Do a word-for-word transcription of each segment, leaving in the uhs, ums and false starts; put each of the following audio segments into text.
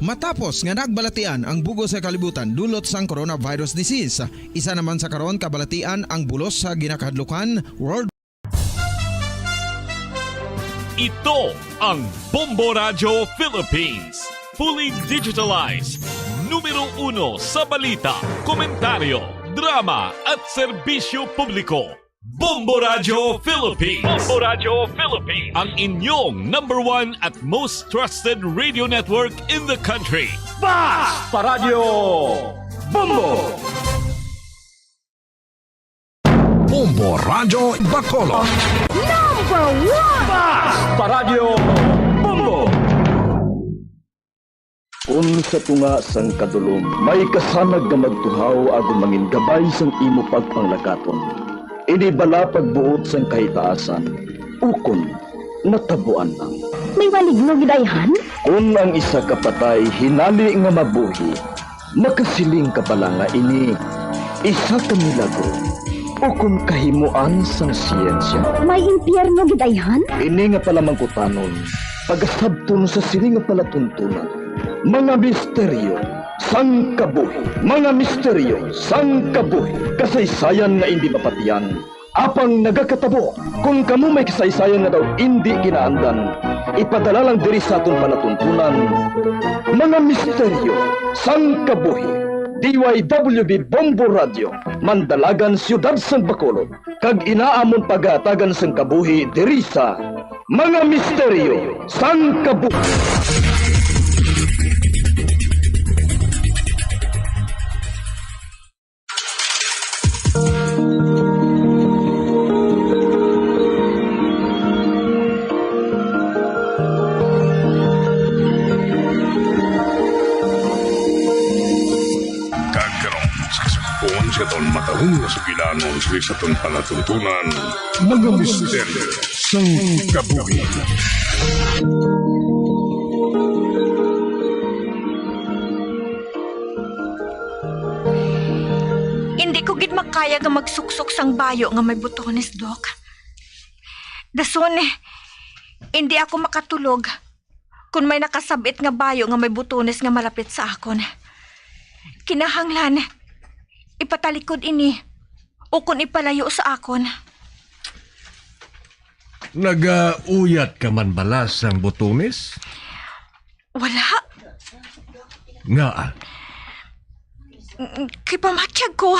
Matapos nga nagbalatian ang bug-os nga kalibutan dulot sang coronavirus disease, isa naman sa karon kabalatian ang bulos sa ginakahadlukan world. Ito ang Bombo Radyo Philippines. Fully digitalized. Numero uno sa balita, komentaryo, drama, at serbisyo publiko. Bombo Radyo Philippines. Bombo Radyo Philippines. Ang inyong number one at most trusted radio network in the country. Basta Radyo Bombo! Bombo Radyo Bacolod. Number one! Basta Radyo Bombo! Kun sa tunga sang kadulom may kasanag nga magtuhaw agud mangin-gabay sang imo pagpanglakaton, ini bala pagbuot sang kahitaasan, ukon natabuan lang. May maligno gid ayhan? Kun ang isa ka patay hinali nga mabuhi, makasiling ka bala nga ini isa ka milagro ukon kahimoan sang siyensya? May impyerno gid ayhan? Ini nga palamangkutanon pagasabton sa sini nga palatuntunan, mga misteryo sang kabuhi. Mga misteryo sang kabuhi, kasaysayan nga indi mapatiyan, apang nagakatabo. Kon kamo may kasaysayan nga daw indi kinaandan, ipadala lang diri sa aton palatuntunan, mga misteryo sang kabuhi. D Y W B Bombo Radio, Mandalagan, Siyudad sang Bacolod, kag inaamon pagahatagan sang kabuhi diri sa mga misteryo sang kabuhi. Kag karon, sa suon sa aton matahong nga sugilanon sa aton palatuntunan, mga misteryo sang kabuhi. Indi ko gid makaya nga magsuksok sang bayo nga may butones, Doc. Dason, indi ako makatulog kon may nakasab-it nga bayo nga may butones nga malapit sa akon. Kinahanglan ipatalikod ini ukon ipalayo sa akon. Nagauyat ka man bala sang butones? Wala. Ngaa? Kay pamatyag ko,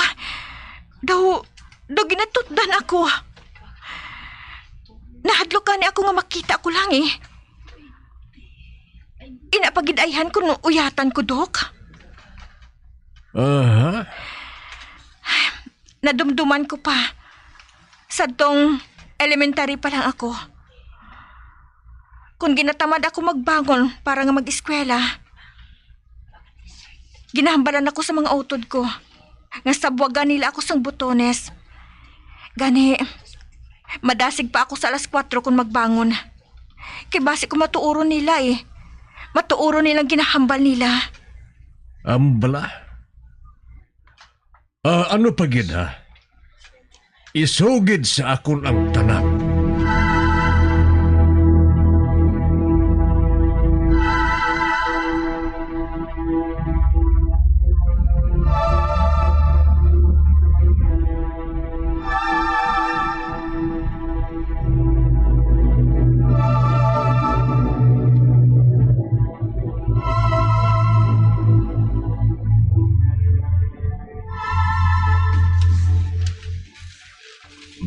daw, daw ginatutdan ako. Nahadlok gani ako nga makita ko lang, eh. Ina pa gid ayhan kun uyatan ko, Dok. Aha. Nadumduman ko pa. Sadtong elementary pa lang ako, kon ginatamad ako magbangon para nga mag-eskwela, ginahambalan ako sa mga utod ko nga sabwagan nila ako sang butones. Gani, madasig pa ako sa alas kuwatro kon magbangon. Kay basi ko matuoron nila, eh. Matuoron nilang ginahambal nila. Ambala. Ah, ano pa gid, ha? Isugid sa akon ang tanan.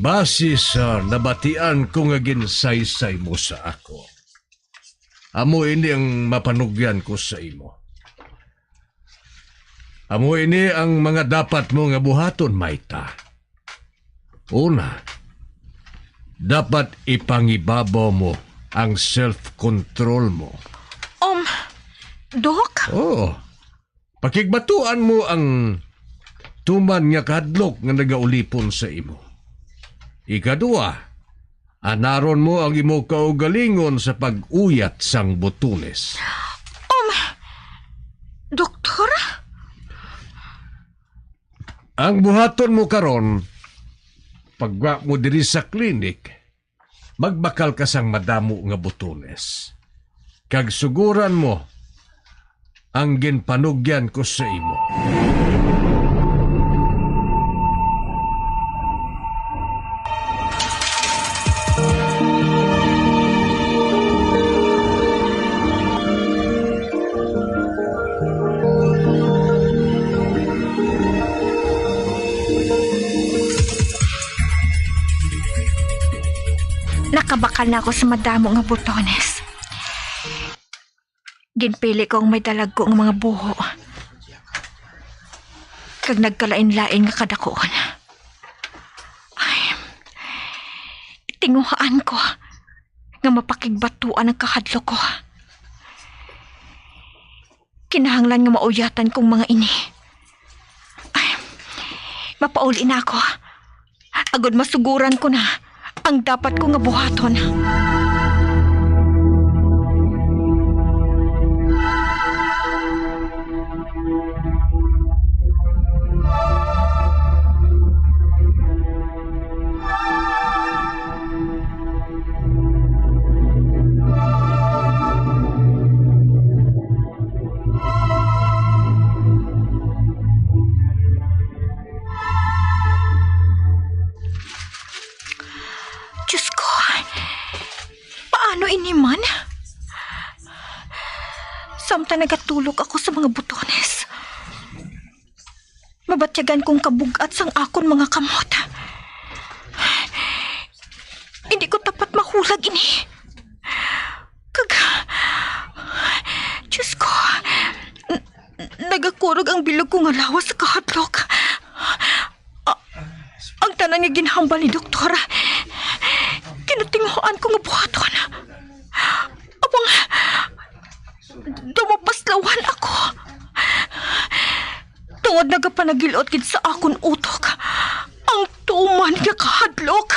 Basi sa nabatian ko nga ginsaysay mo sa ako, amo ini ang mapanugyan ko sa imo. Amo ini ang mga dapat mo nga buhaton, Mayta. Una, dapat ipangibabaw mo ang self-control mo. Um, Doc? Oo. Pakigbatuan mo ang tuman nga kahadlok nga nagaulipon sa imo. Ikadua, anaron mo ang imo kaugalingon sa pag-uyat sang butones. Um, Doktor? Ang buhaton mo karon, pagwa mo diri sa klinik, magbakal ka sang madamo nga butones. Kag suguran mo ang ginpanugyan ko sa imo. Nakabakal na ako sa madamo nga butones. Ginpili ko ang may dalagko nga mga buho, kag nagkalain-lain nga kadakuon. Ay, tinguhaan ko nga mapakigbatuan ang kahadlok ko. Kinahanglan nga mauyatan kong mga ini. Ay, mapauli na ako, agod masuguran ko na ang dapat ko nga buhaton. Diyos ko, paano ini man? Samtang nagatulog ako sa mga butones, mabatyagan kong kabug-at sang akon mga kamot. Hindi ko dapat mahulag ini. Kag, Diyos ko, n-, nagakurog ang bilog ko nga lawas sa kahadlok. A-, ang tanan nga ginhambal ni doktor, kinatinguhaan ko nga buhaton. Apang, daw mapaslawan ako. Tungod nagapanagil-ot gid sa akon utok ang tuman nga kahadlok.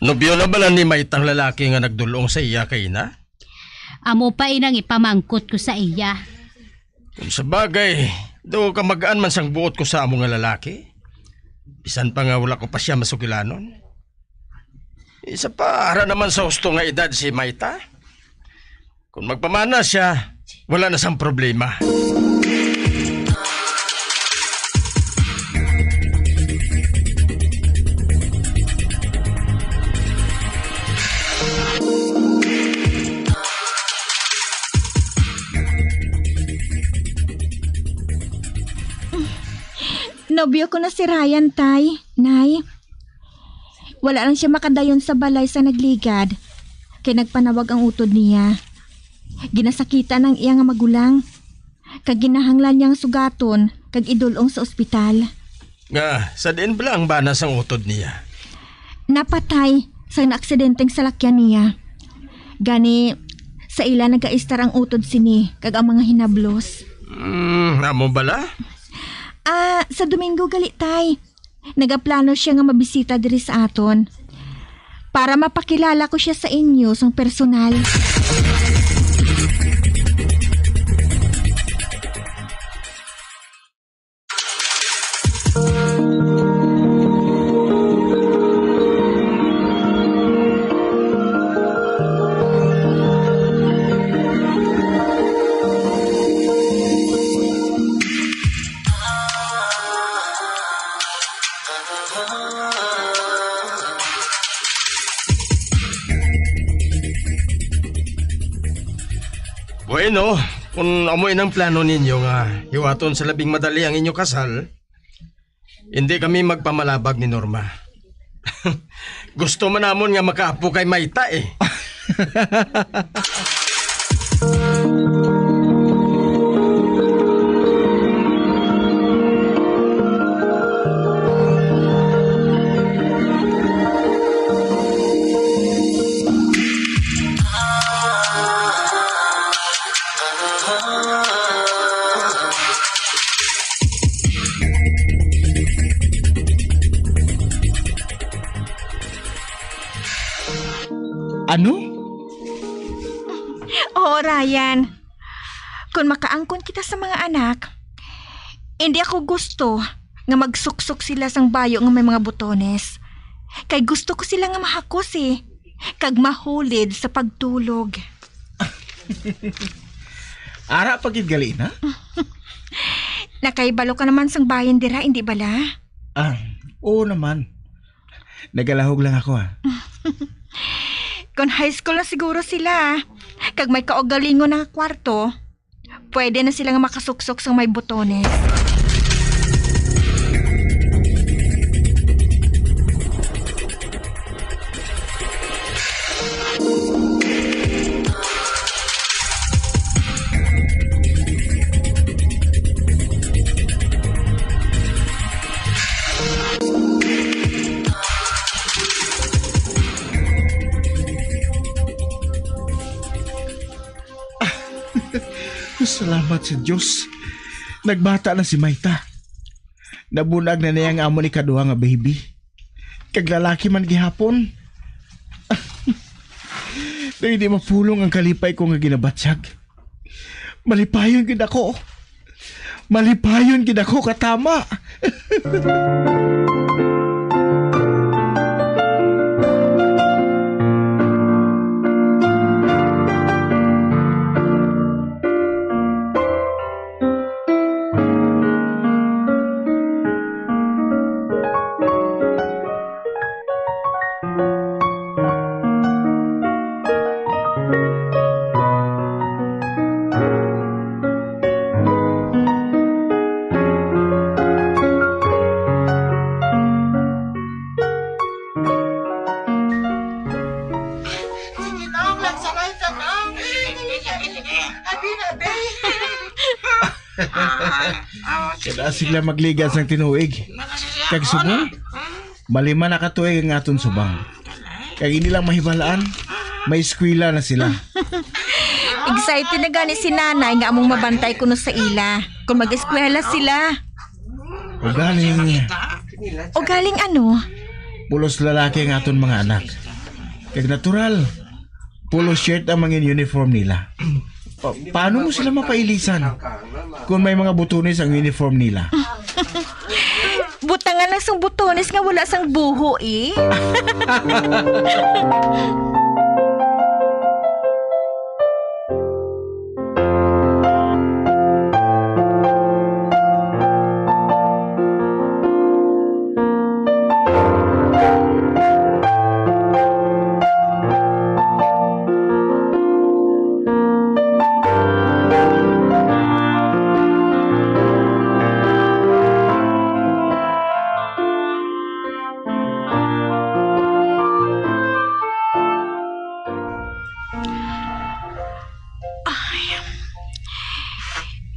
Nobyo na bala ni Mayta ang lalaki nga nagdul-ong sa iya kaina? Amo pa inang ipamangkot ko sa iya. Kung sa bagay, daw kamag-an man sang buot ko sa amo nga lalaki, bisan pa nga wala ko pa siya masugilanon. Isa pa, ara naman sa husto nga edad si Mayta. Kung magpamana siya, wala na sang problema. Nobyo ko na si Ryan, Tay, Nay. Wala lang sia makadayon sa balay sa nagligad, kay nagpanawag ang utod niya. Ginasakitan ang iya nga magulang, kag ginahanglan niya nga sugaton kag idul-ong sa ospital. Nga, sa diin bala ang bana sang utod niya? Napatay sa naaksidenteng salakyan niya. Gani, sa ila nagaistar ang utod sini kag ang mga hinablos. Hmm, amo bala? Ah, sa Domingo gali, Tay. Nagaplano sia nga mabisita diri sa aton para mapakilala ko sia sa inyo sang personal. Bueno, kung amo inang plano ninyo nga hiwaton sa labing madali ang inyo kasal, hindi kami magpamalabag ni Norma. Gusto man namon nga makaapo kay Mayta, eh. Ano? Oo, Ryan. Kung makaangkon kita sa mga anak, hindi ako gusto nga magsuksok sila sang bayo nga may mga butones. Kay gusto ko sila nga mahakusi kag mahulid sa pagtulog. Ara pa gid gali na? Nakahibalo ka naman sang bahin dira, hindi bala? Ah, oo naman. Nagalahog lang ako, ah. Kon high school na siguro sila, kag may kaugalingon na nga kwarto, pwede na sila nga makasuksok sang may butones. Salamat sa Dios. Nagbata na si Mayta. Nabunag na niya ang amon ikaduha nga baby. Kag lalaki man gihapon. Kay di mapulong ang kalipay ko nga ginabatyag. Malipayon gid ako. Malipayon gid ako katama. Abi na, be. Kada sila magligad sang tinuig. Kag subong, malima na ka tuig ang aton subang. Kag hindi lang mahibalaan, may eskwela na sila. Excited na gani si nanay nga among mabantay kuno sa ila kung mag-eskwela sila. Ugaling, Ugaling ano? Pulos lalaki ang aton mga anak. Kag natural, pulos shirt ang mga uniform nila. Pa- paano mo sila mapailisan kung may mga butones ang uniform nila? Butangan lang sang butones nga wala sang buho, eh. Ay,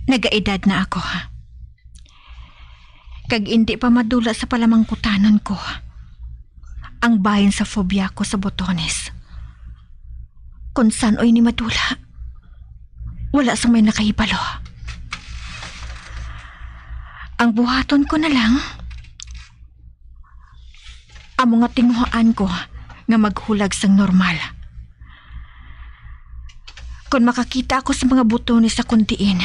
nagaedad na ako, ha? Kag indi pa madula sa palamangkutanon ko ang bahin sa phobia ko sa botones. Kon san-o ini madula, wala sang may nakahibalo. Ang buhaton ko na lang, amo nga tinguhaan ko nga maghulag sang normal. Kon makakita ako sa mga butones sa kundiin,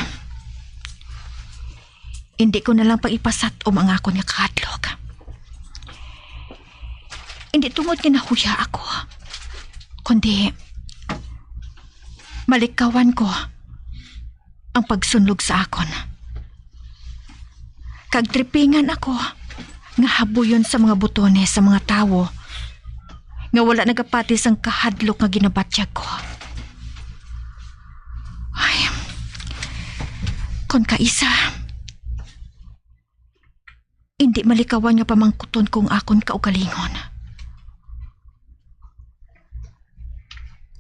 hindi ko na lang pag-ipasat-om ang akon nga kahadlok. Hindi tungod nga nahuya ako, kundi malikawan ko ang pagsunlog sa akon. Kag tripingan ako nga habuyon sa mga butones sa mga tawo nga wala nagapati sang kahadlok nga ginabatyag ko. Ay, kon kaisa, hindi malikawan nga pamangkuton ko ang akon kaugalingon.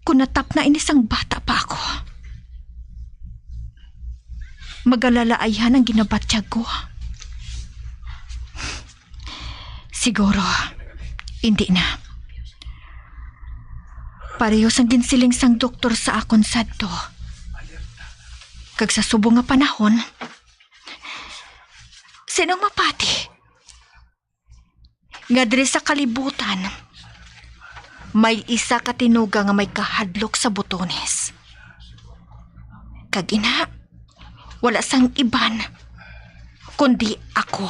Kon natapna ini sang bata pa ako, magalalaayhan ang ginabatyag ko. Siguro, hindi na. Pareho sang ginsiling sang doktor sa akon sadto. Kag sa subong nga panahon, sinong mapati nga diri sa kalibutan, May isa ka tinuga nga may kahadlok sa botones. Kag ina, wala sang iban kundi ako.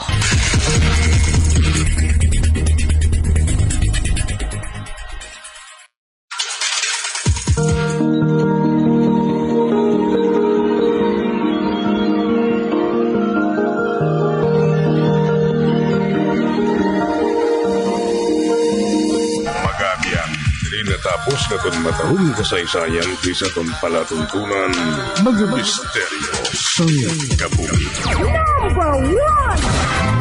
Magabian, diri natapos nga kon matahong kasaysayan, kay sa aton palatuntunan, mga misteryo sang kabuhi. Number one!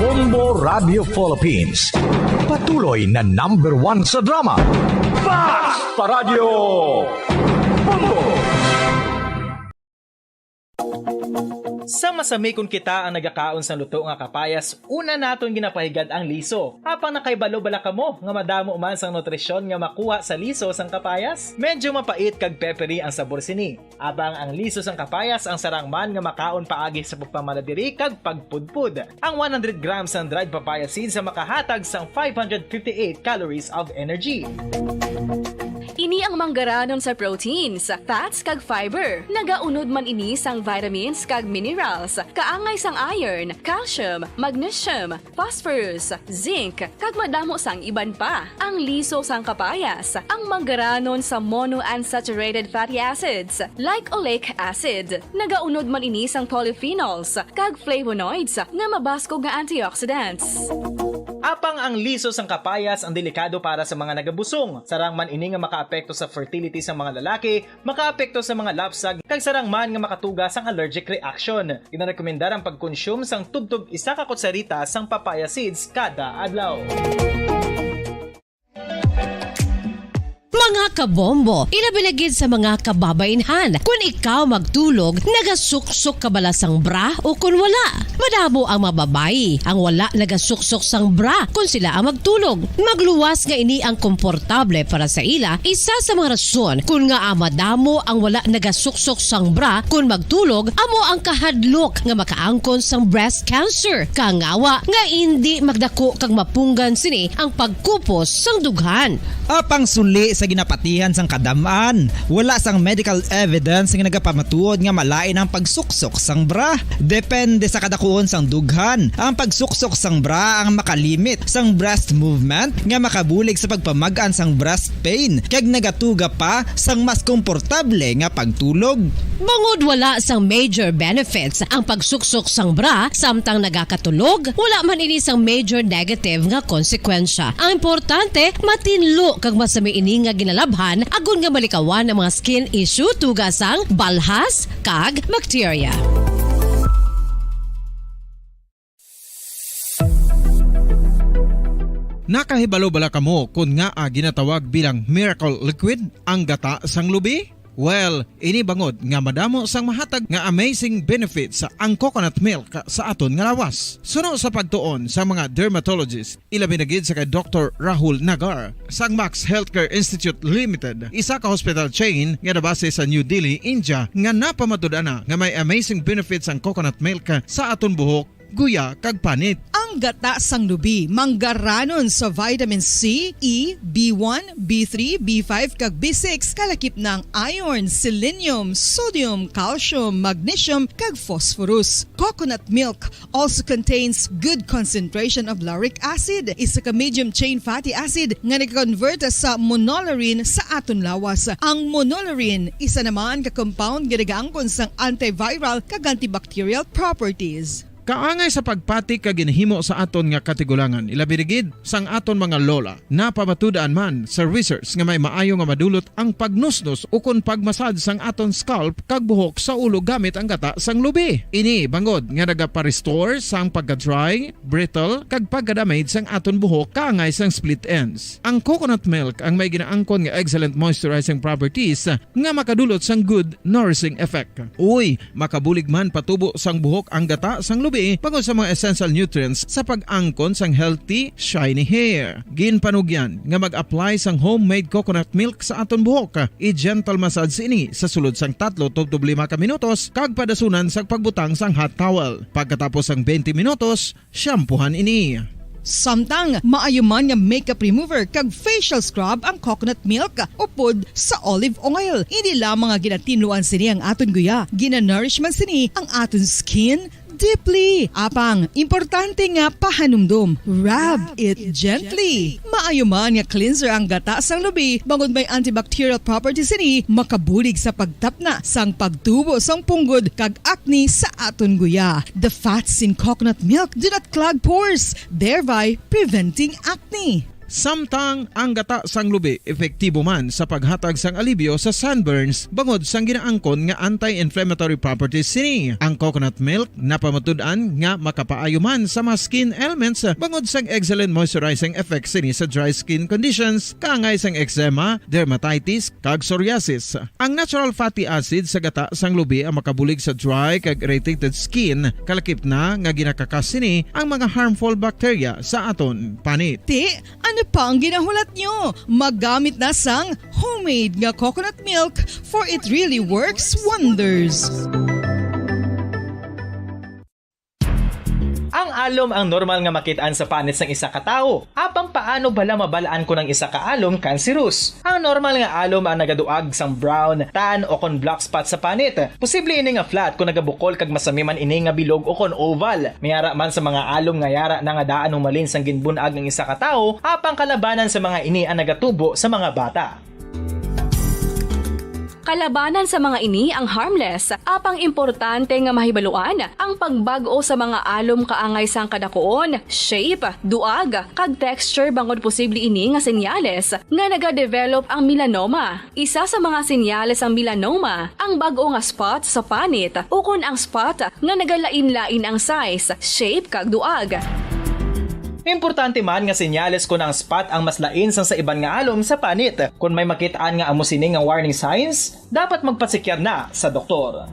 Bombo Radio Philippines, patuloy na number one sa drama. Basta Radyo Bombo! Sa masami kon kita ang nagakaon sang luto nga kapayas, una naton ginapahigad ang liso. Apang nakahibalo bala kamo nga madamo man sang nutrisyon nga makuha sa liso sang kapayas? Medyo mapait kag peppery ang sabor sini. Apang ang liso sang kapayas ang sarang man nga makaon paagi sa pagpamaladiri kag pagpudpod. Ang one hundred grams sang dried papaya seeds ang makahatag sang five hundred fifty-eight calories of energy. Ini ang manggaranon sa proteins, fats, kag fiber. Nagaunod man ini sang vitamins kag minerals, kaangay sang iron, calcium, magnesium, phosphorus, zinc, kag madamo sang iban pa. Ang liso sang kapayas, ang manggaranon sa monounsaturated fatty acids, like oleic acid. Nagaunod man ini sang polyphenols kag flavonoids nga mabaskog nga antioxidants. Apang ang liso sang kapayas ang delikado para sa mga nagabusong. Sarang man ini nga makaapekto sa fertility sa mga lalaki, makaapekto sa mga lapsag, kag sarang man nga makatuga sang allergic reaction. Ginarekomendar ang pagkonsume sang tubtob isa ka kutsarita sang papaya seeds kada adlaw. Mga kabombo, ilabi na gid sa mga kababainhan, kun ikaw magtulog, nagasuksok ka bala sang bra o kun wala? Madamo ang mga babayi ang wala nagasuksok sang bra kun sila ang magtulog. Magluwas nga ini ang komportable para sa ila, isa sa mga rason kun ngaa madamo ang wala nagasuksok sang bra kun magtulog amo ang kahadlok nga makaangkon sang breast cancer. Kangawa nga indi magdako kag mapunggan sini ang pagkupos sang dughan. Apang suli sa ginapatihan sang kadam-an, wala sang medical evidence nga nagapamatuod nga malain ang pagsuksok sang bra. Depende sa kadakuon sang dughan, ang pagsuksok sang bra ang makalimit sang breast movement nga makabulig sa pagpamag-an sang breast pain kag nagatuga pa sang mas komportable nga pagtulog. Bangod wala sang major benefits ang pagsuksok sang bra samtang nagakatulog, wala man ini sang major negative nga konsekwensya. Ang importante, matinlo kag masami ini nga ginalabhan agod nga malikawan ang mga skin issue tuga sang balhas kag bakterya. Nakahibalo bala kamo kon ngaa ginatawag bilang miracle liquid ang gata sang lubi? Well, ini bangod nga madamo sang mahatag nga amazing benefits ang coconut milk sa aton nga lawas. Suno sa pagtuon sa mga dermatologist, ilabi na gid sa kay Doktor Rahul Nagar sang Max Healthcare Institute Limited, isa ka hospital chain nga nabase sa New Delhi, India, nga napamatud-an na nga may amazing benefits ang coconut milk sa aton buhok, guya, kag panit. Ang gata sang lubi manggaranon sa vitamin C, E, B one, B three, B five, kag B six, kalakip na ang iron, selenium, sodium, calcium, magnesium, kag phosphorus. Coconut milk also contains good concentration of lauric acid, isa ka medium chain fatty acid nga nag-convert sa monolaurin sa aton lawas. Ang monolaurin, isa naman ka compound nga nagaangkon sang antiviral kag antibacterial properties. Kaangay sa pagpati kag ginahimo sa aton nga katigulangan, ilabi na gid sang aton mga lola. Napamatud-an man sa research nga may maayo nga madulot ang pagnusnos ukon pagmasad sang aton scalp kag buhok sa ulo gamit ang gata sang lubi. Ini bangod nga nagapa-restore sang pagka-dry, brittle, kag pagka-damage sang aton buhok kaangay sang split ends. Ang coconut milk ang may ginaangkon nga excellent moisturizing properties nga makadulot sang good nourishing effect. Uy, makabulig man patubo sang buhok ang gata sang lubi bangod sa mga essential nutrients sa pag-angkon sang healthy, shiny hair. Ginpanugyan nga mag-apply sang homemade coconut milk sa aton buhok. I-gentle massage ini sa sulod sang tatlo tubtob lima ka minutos kag padasunan sang pagbutang sang hot towel. Pagkatapos sang twenty minutos, shampoohan ini. Samtang maayo man nga makeup remover kag facial scrub ang coconut milk upod sa olive oil. Indi lamang nga ginatinluan sini ang aton guya, ginanourish man sini ang aton skin deeply. Apang, importante nga pahanumdom, rub it gently. Maayo man nga cleanser ang gata sang lubi bangod may antibacterial properties sini, makabulig sa pagtapna sang pagtubo sang punggod kag acne sa aton guya. The fats in coconut milk do not clog pores, thereby preventing acne. Samtang ang gata sang lubi epektibo man sa paghatag sang alibyo sa sunburns bangod sang ginaangkon nga anti-inflammatory properties sini, ang coconut milk napamatud-an nga makapaayo man sa mga skin ailments bangod sang excellent moisturizing effects sini sa dry skin conditions kaangay sang eczema, dermatitis, kag psoriasis. Ang natural fatty acid sa gata sang lubi ang makabulig sa dry kag irritated skin, kalakip na nga ginakakas sini ang mga harmful bacteria sa aton panit. Ti, ano pa ang ginahulat nyo? Maggamit na sang homemade nga coconut milk, for it really works wonders. Ang alom ang normal nga makit-an sa panit sang isa ka tawo. Apang paano bala mabal-an kon ang isa ka alom cancerous? Ang normal nga alom ang nagaduag sang brown, tan, o kon black spot sa panit. Posible ini nga flat kon nagabukol kag masami man ini nga bilog o kon oval. May ara man sa mga alom nga yara na nga daan humalin sang ginbun-ag ang isa ka tawo, apang kalabanan sa mga ini ang nagatubo sa mga bata. Kalabanan sa mga ini ang harmless, apang importante nga mahibaluan ang pagbag-o sa mga alom kaangay sang kadakuon, shape, duag, kag texture bangod posible ini nga senyales nga nagadevelop ang melanoma. Isa sa mga senyales sang melanoma ang bag-o nga spot sa panit ukon ang spot nga nagalain-lain ang size, shape, kag duag. Importante man nga senyales kon ang spot ang mas lain sang sa iban nga alom sa panit. Kon may makit-an nga amo sini nga warning signs, dapat magpatsikyar na sa doktor.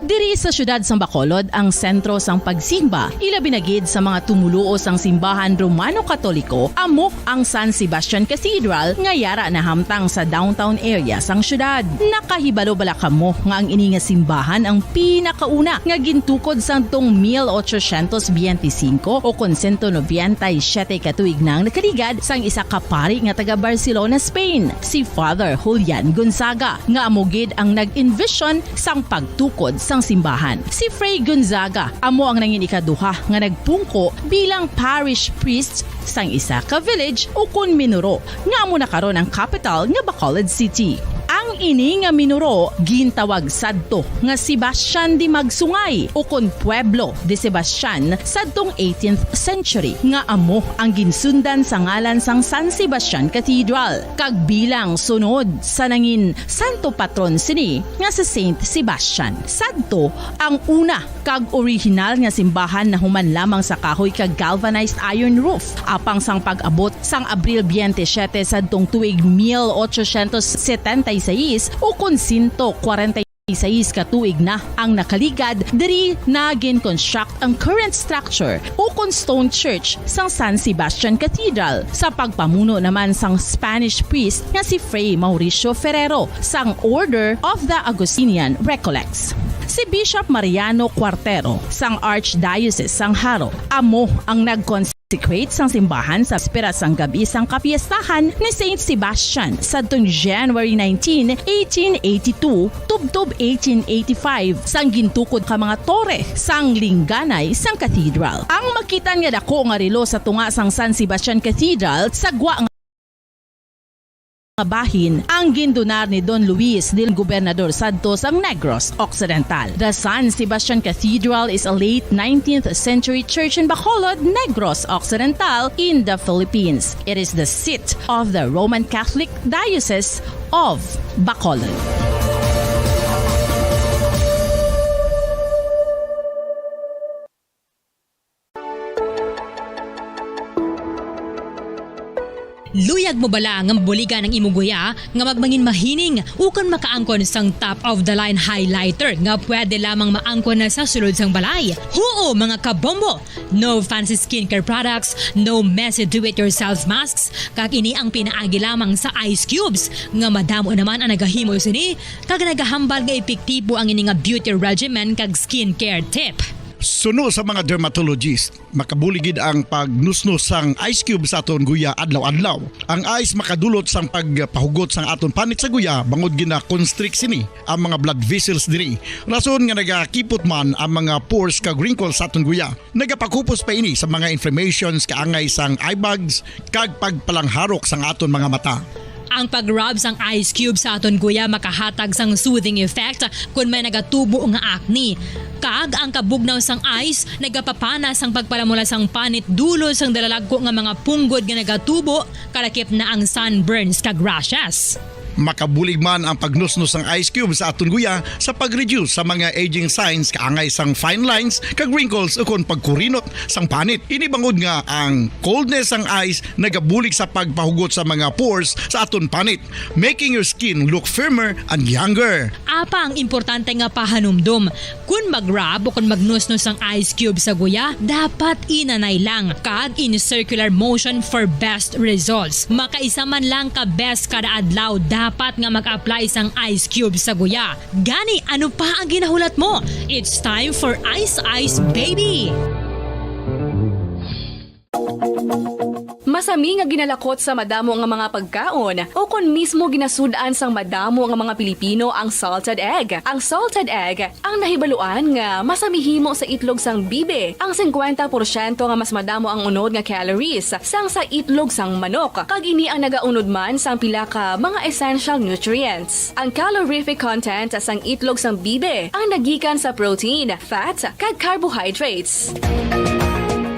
Diri sa siyudad sang Bacolod ang sentro sang pagsimba, ilabi na gid sa mga tumoluo sang simbahan Romano Katoliko, amo ang San Sebastian Cathedral nga yara nahamtang sa downtown area sang siyudad. Nakahibalo bala kamo nga ang ini nga simbahan ang pinakauna nga gintukod sadtong mil ochocientos biyente singko o kon sento nobenta y siyete ka tuig nang nakaligad sang isa ka pari nga taga Barcelona, Spain, si Father Julian Gonzaga, nga amo gid ang nag-envision sang pagtukod sang simbahan. Si Fray Gonzaga amo ang nangin ikaduha nga nagpungko bilang parish priest sang isa ka village ukon minuro, nga amo na karon ang kapital nga Bacolod City. Ang ini nga minuro gintawag sadto nga Sebastian de Magsungay ukon Pueblo de Sebastian sadtong eighteenth century, nga amo ang ginsundan sa ngalan sang San Sebastian Cathedral, kag bilang sunod sa nangin santo patron sini nga si Saint Sebastian. Sadto ang una kag orihinal nga simbahan nahuman lamang sa kahoy kag galvanized iron roof. Apang sang pag-abot sang Abril biyente siyete sadtong tuig mil ochocientos setenta y seis, ukon sento kwarenta y seis ka tuig na ang nakaligad, diri na gin-construct ang current structure ukon stone church sang San Sebastian Cathedral, sa pagpamuno naman sang Spanish priest nga si Fray Mauricio Ferrero sang Order of the Augustinian Recollects. Si Bishop Mariano Cuartero sang Archdiocese sang Jaro amo ang nag-consecrate sang simbahan sa bisperas sang gab-i sang kapiestahan ni Saint Sebastian sadtong January nineteen, eighteen eighty-two, tubtob eighteen eighty-five, sang gintukod ka mga tore sang lingganay sang cathedral. Ang makit-an nga dako nga relo sa tunga sang San Sebastian Cathedral sa gwa nga bahin ang gindunar ni Don Luis del Gobernador sadto sang Negros Occidental. The San Sebastian Cathedral is a late nineteenth century church in Bacolod, Negros Occidental, in the Philippines. It is the seat of the Roman Catholic Diocese of Bacolod. Luyag mo bala nga mabuligan ang imo guya nga magmangin mahining ukon makaangkon sang top of the line highlighter nga pwede lamang maangkon na sa sulod sang balay? Huo, mga kabombo! No fancy skincare products, no messy do-it-yourself masks, kag ini ang pinaagi lamang sa ice cubes nga madamo naman ang nagahimo sini kag nagahambal nga epektibo ang ini nga beauty regimen kag skincare tip. Suno sa mga dermatologist, makabulig gid ang pagnusnos sang ice cube sa aton guya adlaw-adlaw. Ang ice makadulot sang pagpahugot sang aton panit sa guya bangod gina-constrict sini ang mga blood vessels diri. Rason nga nagakipot man ang mga pores kag wrinkles sa aton guya. Nagapakupos pa ini sa mga inflammations kaangay sang eye bags kag pagpalangharok sang aton mga mata. Ang pag-rub sang ice cube sa aton guya makahatag sang soothing effect kon may nagatubo nga acne. Kag ang kabugnaw sang ice nagapapana sang pagpalamula sang panit dulot sang dalalagko nga mga punggod nga nagatubo, kalakip na ang sunburns kag rashes. Makabulig man ang pagnusnos sang ice cube sa aton guya sa pag-reduce sa mga aging signs kaangay sang fine lines kag wrinkles ukon pagkurinot sang panit. Ini bangod nga ang coldness sang ice nagabulig sa pagpahugot sa mga pores sa aton panit, making your skin look firmer and younger. Apa ang importante nga pahanumdom, kon mag-rub o kon magnusnos ang ice cube sa guya, dapat inanay lang kag in circular motion for best results. Makaisa man lang ka beses kada adlaw dapat nga mag-apply sang ice cube sa guya. Gani, ano pa ang ginahulat mo? It's time for Ice Ice Baby! Masami nga ginalakot sa madamo nga mga pagkaon, o kon mismo ginasud-an sang madamo nga mga Pilipino ang salted egg. Ang salted egg ang nahibaluan nga masami himo sa itlog sang bibi, ang singkwenta porsyento nga mas madamo ang unod nga calories sang sa itlog sang manok, kag ini ang nagaunod man sang pila ka mga essential nutrients. Ang calorific content sang itlog sang bibi ang nagikan sa protein, fat, kag carbohydrates.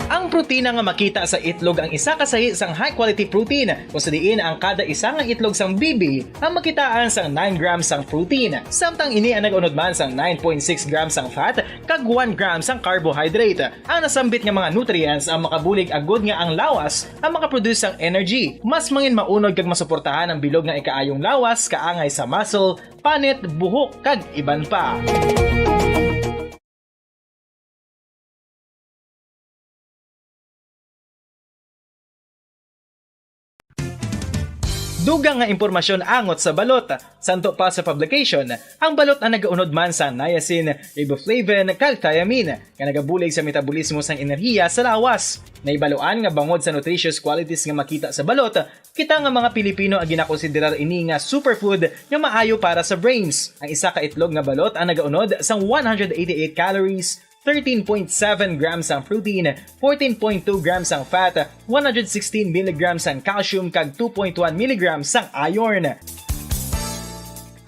Ang protina nga makita sa itlog ang isa ka sahi sang high-quality protein, kung sa diin ang kada isa nga itlog sang bibi ang makitaan sang nine grams sang protein, samtang ini ang nag-unod man sang nine point six grams sang fat kag one gram sang carbohydrate. Ang nasambit nga mga nutrients ang makabulig agud nga ang lawas ang makaproduce sang energy, mas mangin maunod kag masuportahan ang bilog nga ikaayong lawas kaangay sa muscle, panit, buhok, kag iban pa. Dugang nga impormasyon angot sa balot. Santo pa sa publication, ang balot ang nagaunod man sa niacin, riboflavin, kag thiamine, nga nagabulig sa metabolismo sang enerhiya sa lawas. Nahibaluan nga bangod sa nutritious qualities nga makita sa balot, kita nga mga Pilipino ang ginakonsiderar ini nga superfood nga maayo para sa brains. Ang isa ka itlog nga balot ang nagaunod sang one hundred eighty-eight calories, thirteen point seven grams ang protein, fourteen point two grams ang fat, one hundred sixteen milligrams ang calcium, kag two point one milligrams ang iron.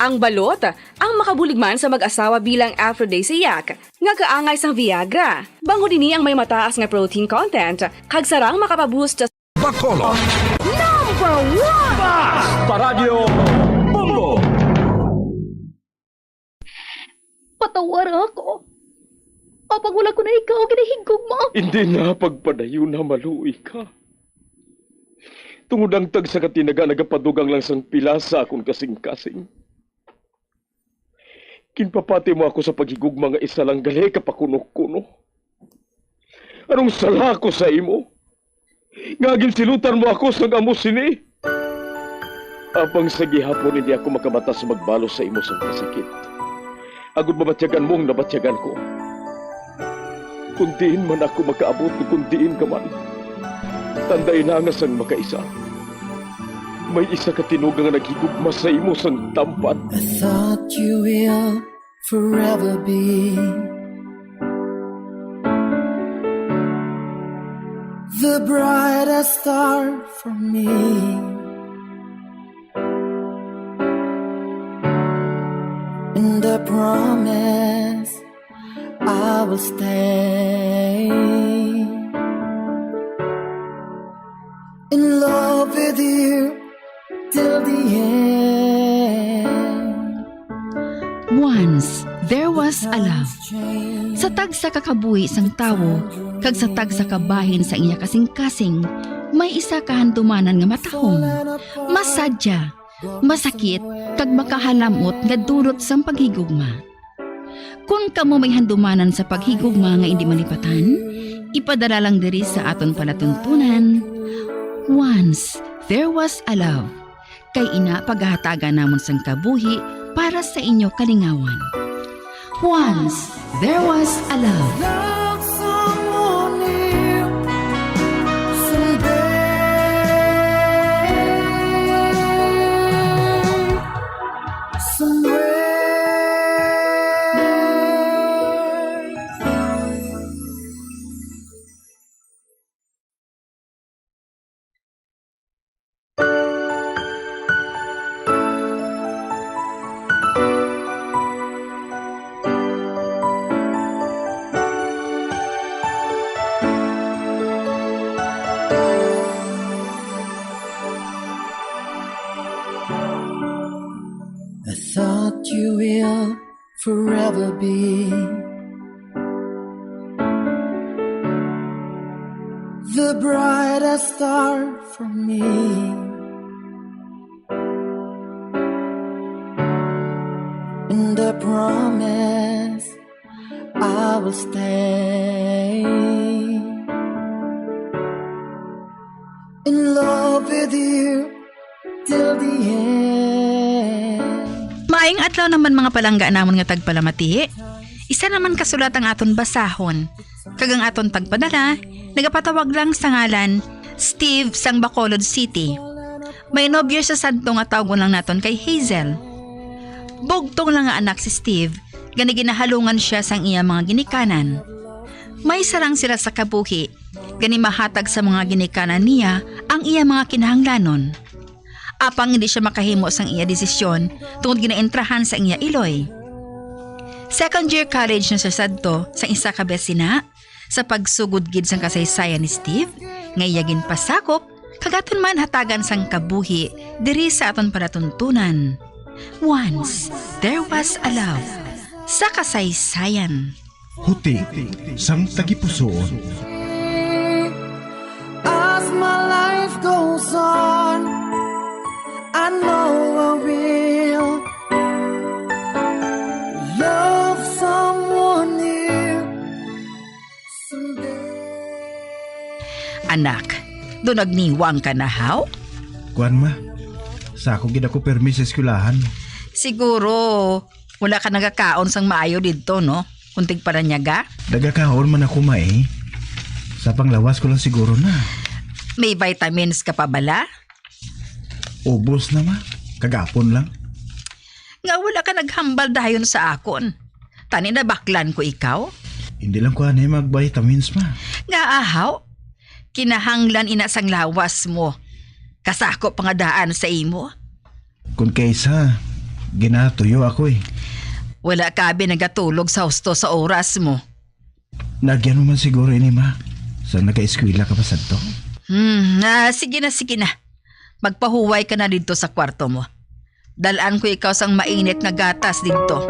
Ang balot ang makabulig man sa mag-asawa bilang aphrodisiac nga kaangay sang Viagra. Bangod ini ang may mataas nga protein content, kag sarang makapaboost sa Bacolod. Number one! Basta Radyo Bombo! Patawara ako. Apang wala ko na ikaw ginahigugma. Hindi na pagpadayon na maluoy ka. Tungod ang tagsa ka tinaga nagapadugang lang sang pila sa akon kasing-kasing. Ginpapati mo ako sa paghigugma nga isa lang gali ka pakuno-kuno. Anong sala ko sa imo? Nga ginsilutan mo ako sang amo sini? Apang sa gihapon hindi ako makabatas magbalos sa imo sang kasakit, agod mabatyagan mo ang nabatyagan ko. Kung diin man ako makaabot, kung diin ka man, tandai na nga sang makaisa, may isa ka tinuga nga naghigugma sa imo sang tampad. I thought you will forever be the brightest star for me. And I promise I will stay in love with you till the end. Once there was a love. Sa tagsa ka kabuhi sang tawo kag sa tagsa ka bahin sa iya kasing-kasing, May isa ka handumanan nga matahom, masadya, masakit, kag makahalam-ot nga dulot sang paghigugma. Kon kamo may handumanan sa paghigugma nga indi malipatan, ipadala lang diri sa aton palatuntunan, Once There Was a Love, kay ina pagahatagan namon sang kabuhi para sa inyo kalingawan. Once There Was a Love. Love someone new someday, somewhere. I thought you will forever be the brightest star for me. And I promise I will stay in love with you till the end. Maayong adlaw naman, mga palangga namon nga tagpalamati. Isa naman ka sulat ang aton basahon, kag ang aton tagpadala nagapatawag lang sa ngalan Steve sang Bacolod City. May nobyo sa sadto nga tawgon lang naton kay Hazel. Bugtong lang nga anak si Steve, gani ginahalungan sia sang iya mga ginikanan. May sarang sila sa kabuhi, gani mahatag sa mga ginikanan niya ang iya mga kinahanglanon. Apang hindi sia makahimo sang iya desisyon tungod ginaentrahan sang iya iloy. Second year college na sia sadto sang isa ka biyasina, sa pagsugod gid sang kasaysayan ni Steve nga iya ginpasakop, kag aton man hatagan sang kabuhi diri sa aton palatuntunan. Once There Was a Love sa kasaysayan. Huti sang tagipusoon. As my life goes on, I know I will love someone new someday. Anak, dunagniwang ka na, haw? Kuan, ma. Sa ako gid ako permi sa eskwelahan. Siguro, wala ka nagakaon sang maayo didto, no? Kung tigpalanyaga? Nagakaon man ako, ma, eh. Sa panglawas ko lang siguro na. May vitamins ka pa bala? Ubos na, ma. Kagapon lang. Nga wala ka naghambal dayon sa akon. Tani nabaklan ko ikaw? Hindi lang ko anay mag-vitamins, ma. Nga ahaw? Kinahanglan ina sang lawas mo. Kasako pa nga daan sa imo. Kung kaysa, ginatuyo ako eh. Wala ka abi nagatulog sa husto sa oras mo. Nagyan mo man siguro ini, ma, sa nagaeskwela ka pa sadto? Hmm, ah, sige na, sige na. Magpahuway ka na didto sa kwarto mo. Dal-an ko ikaw sang mainit nga gatas didto.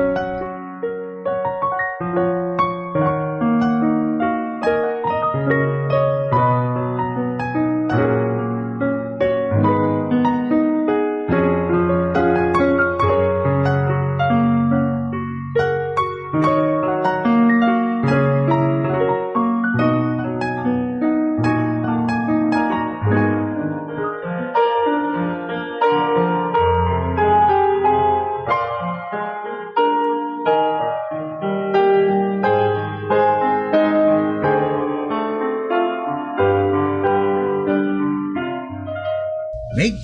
Mig,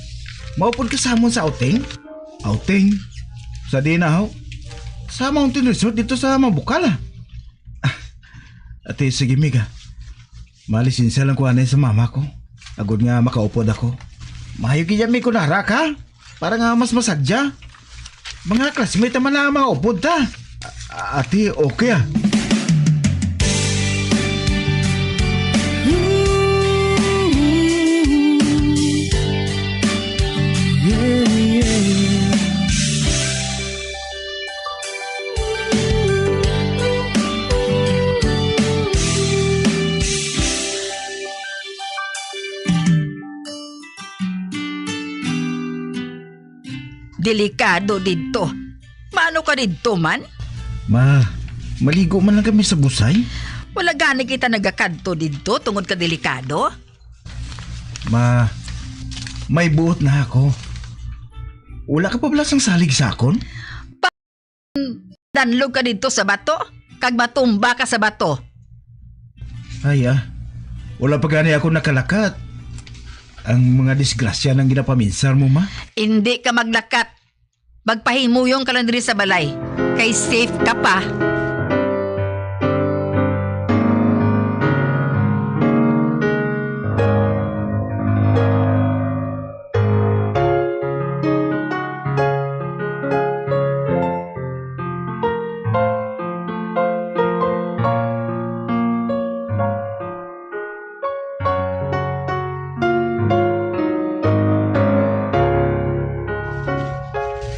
maupod ka sa amon sa outing? Outing? Sa di na, ho? Sa Mountain Resort dito sa Mabukal, ah. Ah, ate, sige, Mig, ah. Malisensya lang ko anay sa mama ko. Agod nga makaupod ako. Maayo gid yan, Mig, kung nara ka. Para nga mas masadya. Mga classmate naman na ang mga upod ta. A-, ate, okay, ah. Delikado didto. Maano ka didto man? Ma, maligo man lang kami sa busay. Wala gani kita nagakadto didto tungod ka delikado. Ma, may buot na ako. Wala ka pa bala sang salig sa akon? Danlog ka didto sa bato, kag matumba ka sa bato. Ay, ah. Wala pa gani ako nakalakat. Ang mga disgrasya nang ginapaminsar mo, ma. Indi ka maglakat. Magpahimuyong ka lang diri sa balay, kay safe ka pa.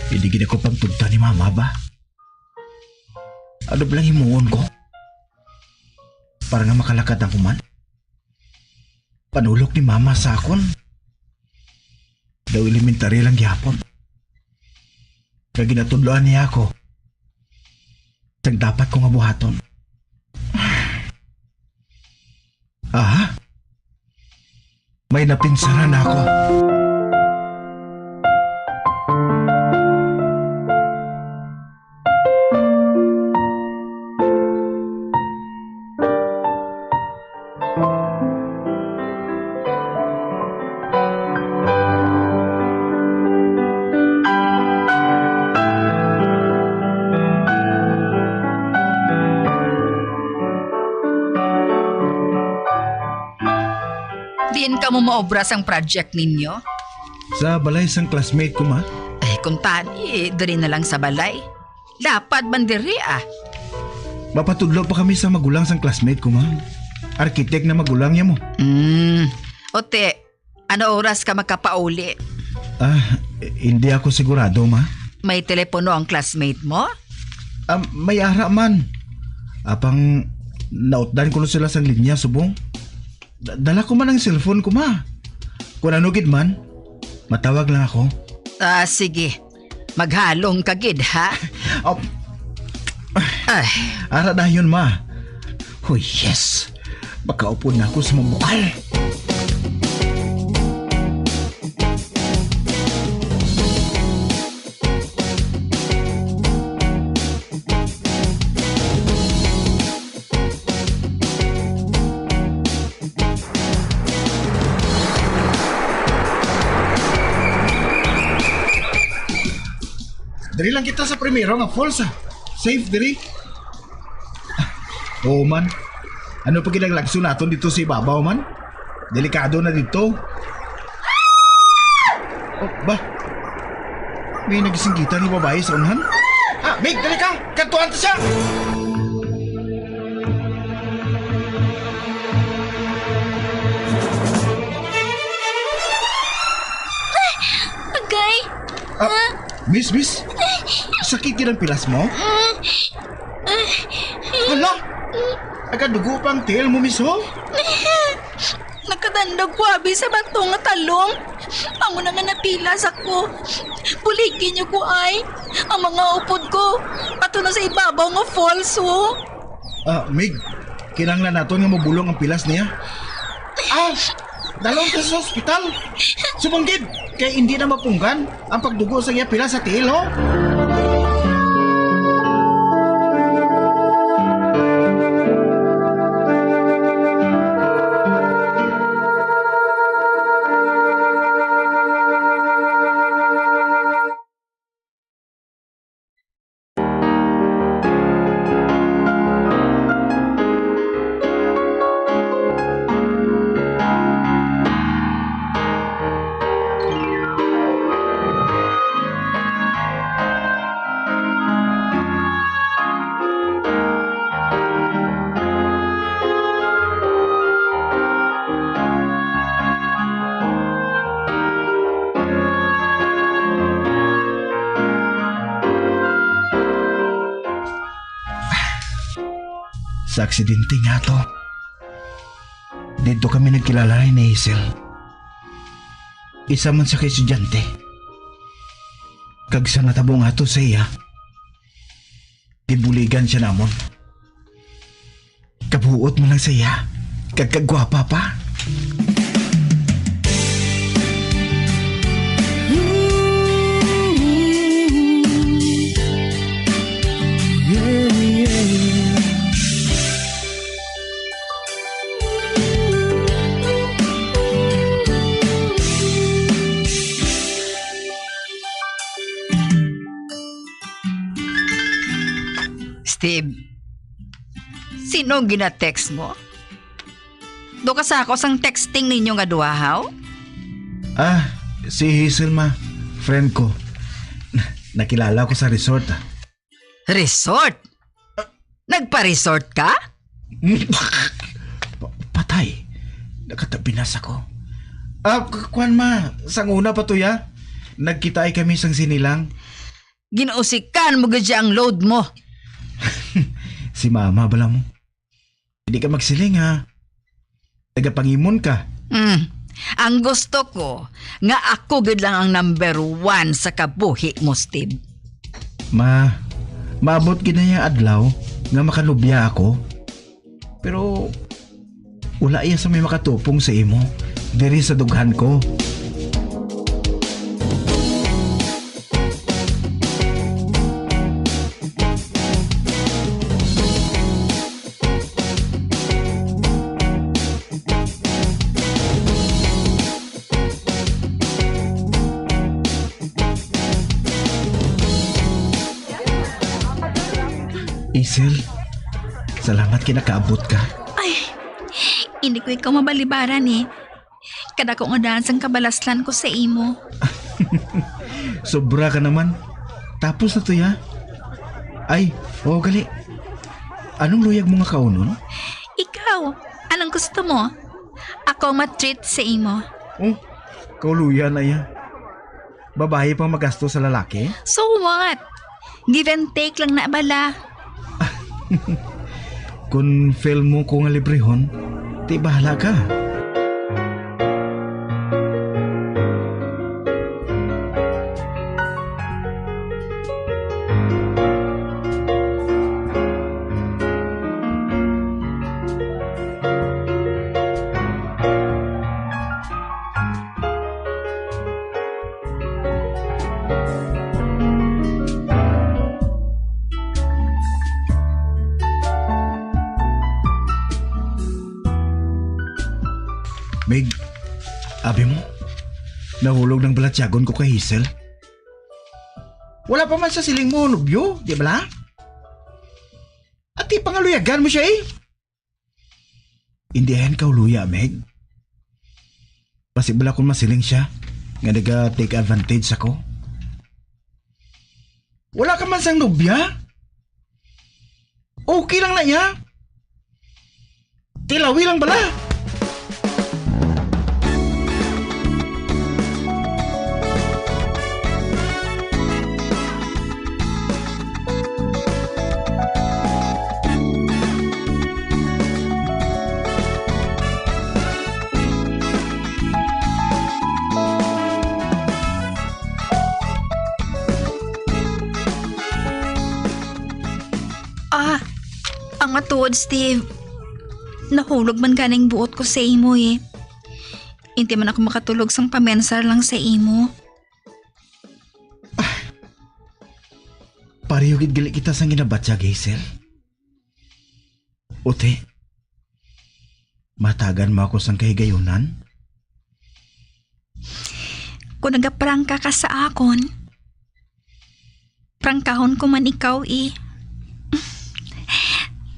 Hindi gid ako pagtugta ni Mama ba? Ano ba lang himuon ko? Para nga makalakad ako man? Panulok ni Mama sa akon. Daw elementary lang gyapon. Kag ginatudloan niya ako sang dapat ko nga buhaton. Ah? May napinsaran ako. Diin kamo maobra sang project ninyo? Sa balay sang classmate ko, ma. Ay, kung tani, diri na lang sa balay. Dapat man diri, ah. Mapatudlo pa kami sa magulang sang classmate ko, ma. Arkitek na magulang niya mo. Mm. Ote, ano oras ka makapauli? Ah, hindi ako sigurado, ma. May telepono ang classmate mo? Ah, may ara man. Apang nautdan ko sila sang linya subong. Da- dala ko man ang cellphone ko, ma. Kung ano gid man, matawag lang ako. Ah, sige. Maghalong ka gid, ha? Op. Ay. Ara dayon, ma. Oh, yes. Makaupod na ako sa mabukal. Diri lang kita sa primero nga falls, ah. Safe diri. Oo man. Ano pa gid ang lagso naton dito sa ibabaw man? Delikado na dito. Oh, ba? May nagisinggitan nga babayi sa unhan? Ah, Mig, dali ka! Kadtuan ta siya! Agay! Ah, miss, miss. Sakit gid ang pilas mo? Hala! Nagadugo pa ang tiil mo, miss, ho? Nakadandag ko abi sa bato nga talong. Amo na nga napilas ako. Buligi niyo ko, ay. Ang mga upod ko, ato na sa ibabaw nga falls, oh. Ah, Mig, kinahanglan naton nga mabulong ang pilas niya. Ah, dalhon ka sa ospital. Subong gid, kay hindi na mapunggan ang pagdugo sa iya pilas sa tiil, ho. Sa aksidente nga to, didto kami nagkilala ni Hazel. Isa man siya ka estudyante. Kag sa natabo nga to sa iya, gibuligan siya namon. Kabuot man lang sa iya, kag kagwapa pa. Steve, sino ang gina-text mo? Do ka sa ako sang texting ninyo nga duha, haw? Ah, si Hazel, ma. Friend ko. Nakilala ko sa resort, ah. Resort? Nagpa-resort ka? Pa-, patay. Nakatabinas ako. Ah, k-, kwan, ma. Sang una pa to, ya. Nagkitaay kami sang sinilang. Ginusikan mo gid siya ang load mo. Si mama bala mo. Hindi ka magsiling, ha? Tagapangimon ka. Mm. Ang gusto ko, nga ako gid lang ang number one sa kabuhi mo, Steve. Ma, maabot gid na yung adlaw nga makalubya ako. Pero wala iya sa may makatupong sa imo diri sa dughan ko. Hazel, salamat kay nakaabot ka. Ay, hindi ko ikaw mabalibaran eh. Kadako nga daan sang kabalaslan ko sa imo. Sobra ka naman. Tapos na to, ya. Ay, oo, gali. Anong luyag mo nga kaunon? Ikaw, anong gusto mo? Ako ang ma-treat sa imo. Oh, kauluya na ya. Babayi pang magasto sa lalaki? So what? Give and take lang na bala. Kung feel mo ko nga librehon, ti bahala ka. Meg, abi mo, nahulog ng balatyagon ko kay Hazel. Wala pa man sa siling mo, nobyo, di ba la? At ipangaluyagan mo siya eh. Hindi ayan kauluya, Meg. Basi bala kung masiling siya nga naga-take advantage ako. Wala ka man sang nobya? Okay lang na iya. Tilawi lang bala. Ah, ang matuod, Steve. Nahulog man ganing buot ko sa imo eh. Hindi man ako makatulog sang pamensar lang sa imo. Pareho gid gali kita sang ginabatyag, Hazel. Uti, matagan mo ako sang kahigayunan? Kung nagaprangka ka sa akon, prangkahon ko man ikaw, eh.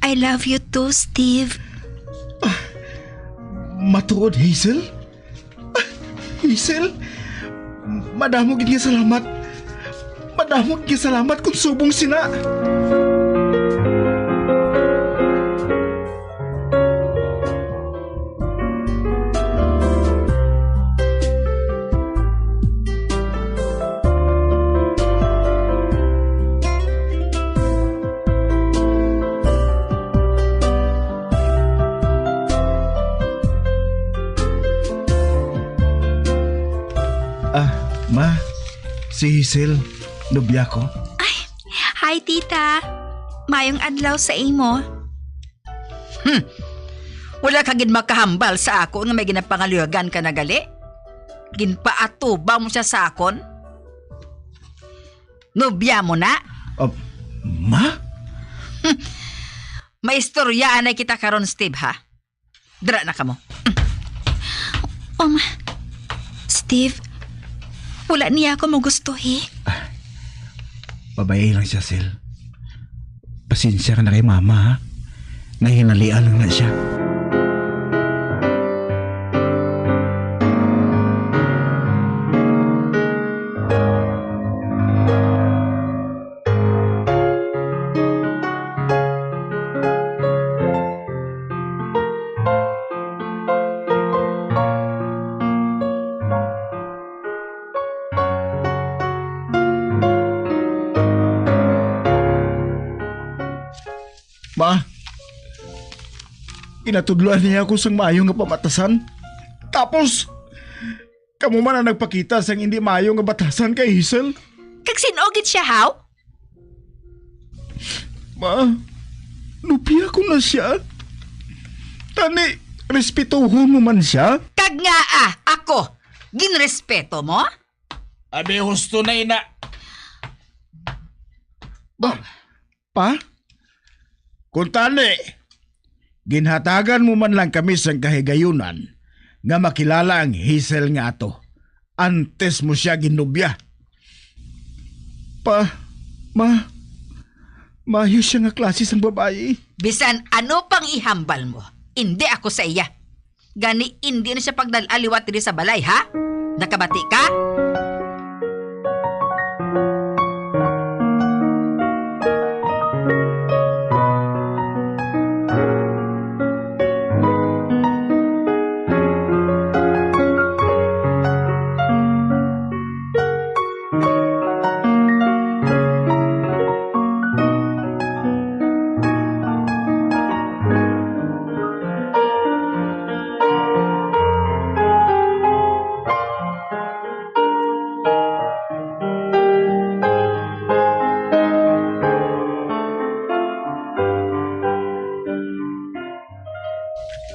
I love you too, Steve. Matuod, Hazel? Hazel, madamo gid nga salamat. Madamo gid nga salamat kung subong sina. Ah, ma, si Hazel. Nobya ko. Ay, hi, tita. Mayong adlaw sa imo. Hmm. Wala ka gid makahambal sa ako nga may ginapangaluyagan ka na gali? Ginpaatubang mo siya sa akon? Nobya mo na? Ah, ma? Maistoryaanay kita karon, Steve, ha? Dira na kamo. Um, Steve, wala niya ako magustuhi. Babayi lang siya, Sil. Pasensya ka na kay mama, ha? Nahinalian lang na siya. Ma, ginatudloan niya ako sang maayo nga pamatasan. Tapos, kamo man ang nagpakita sang hindi maayo nga batasan kay Hazel. Kag sin-o gid siya, haw? Ma, nupya ko na siya. Tani, respetuhon mo man siya. Kag ngaa, ako, ginrespeto mo? Abi, husto na, ina. Ba, pa? Kung tani, ginhatagan mo man lang kami sang kahigayunan nga makilala ang Hazel nga ato antes mo siya ginubya. Pa, ma, maayo siya nga klase sang babayi. Bisan ano pang ihambal mo, indi ako sa iya. Gani, indi na siya pagdal-a liwat diri sa balay, ha? Nakabati ka?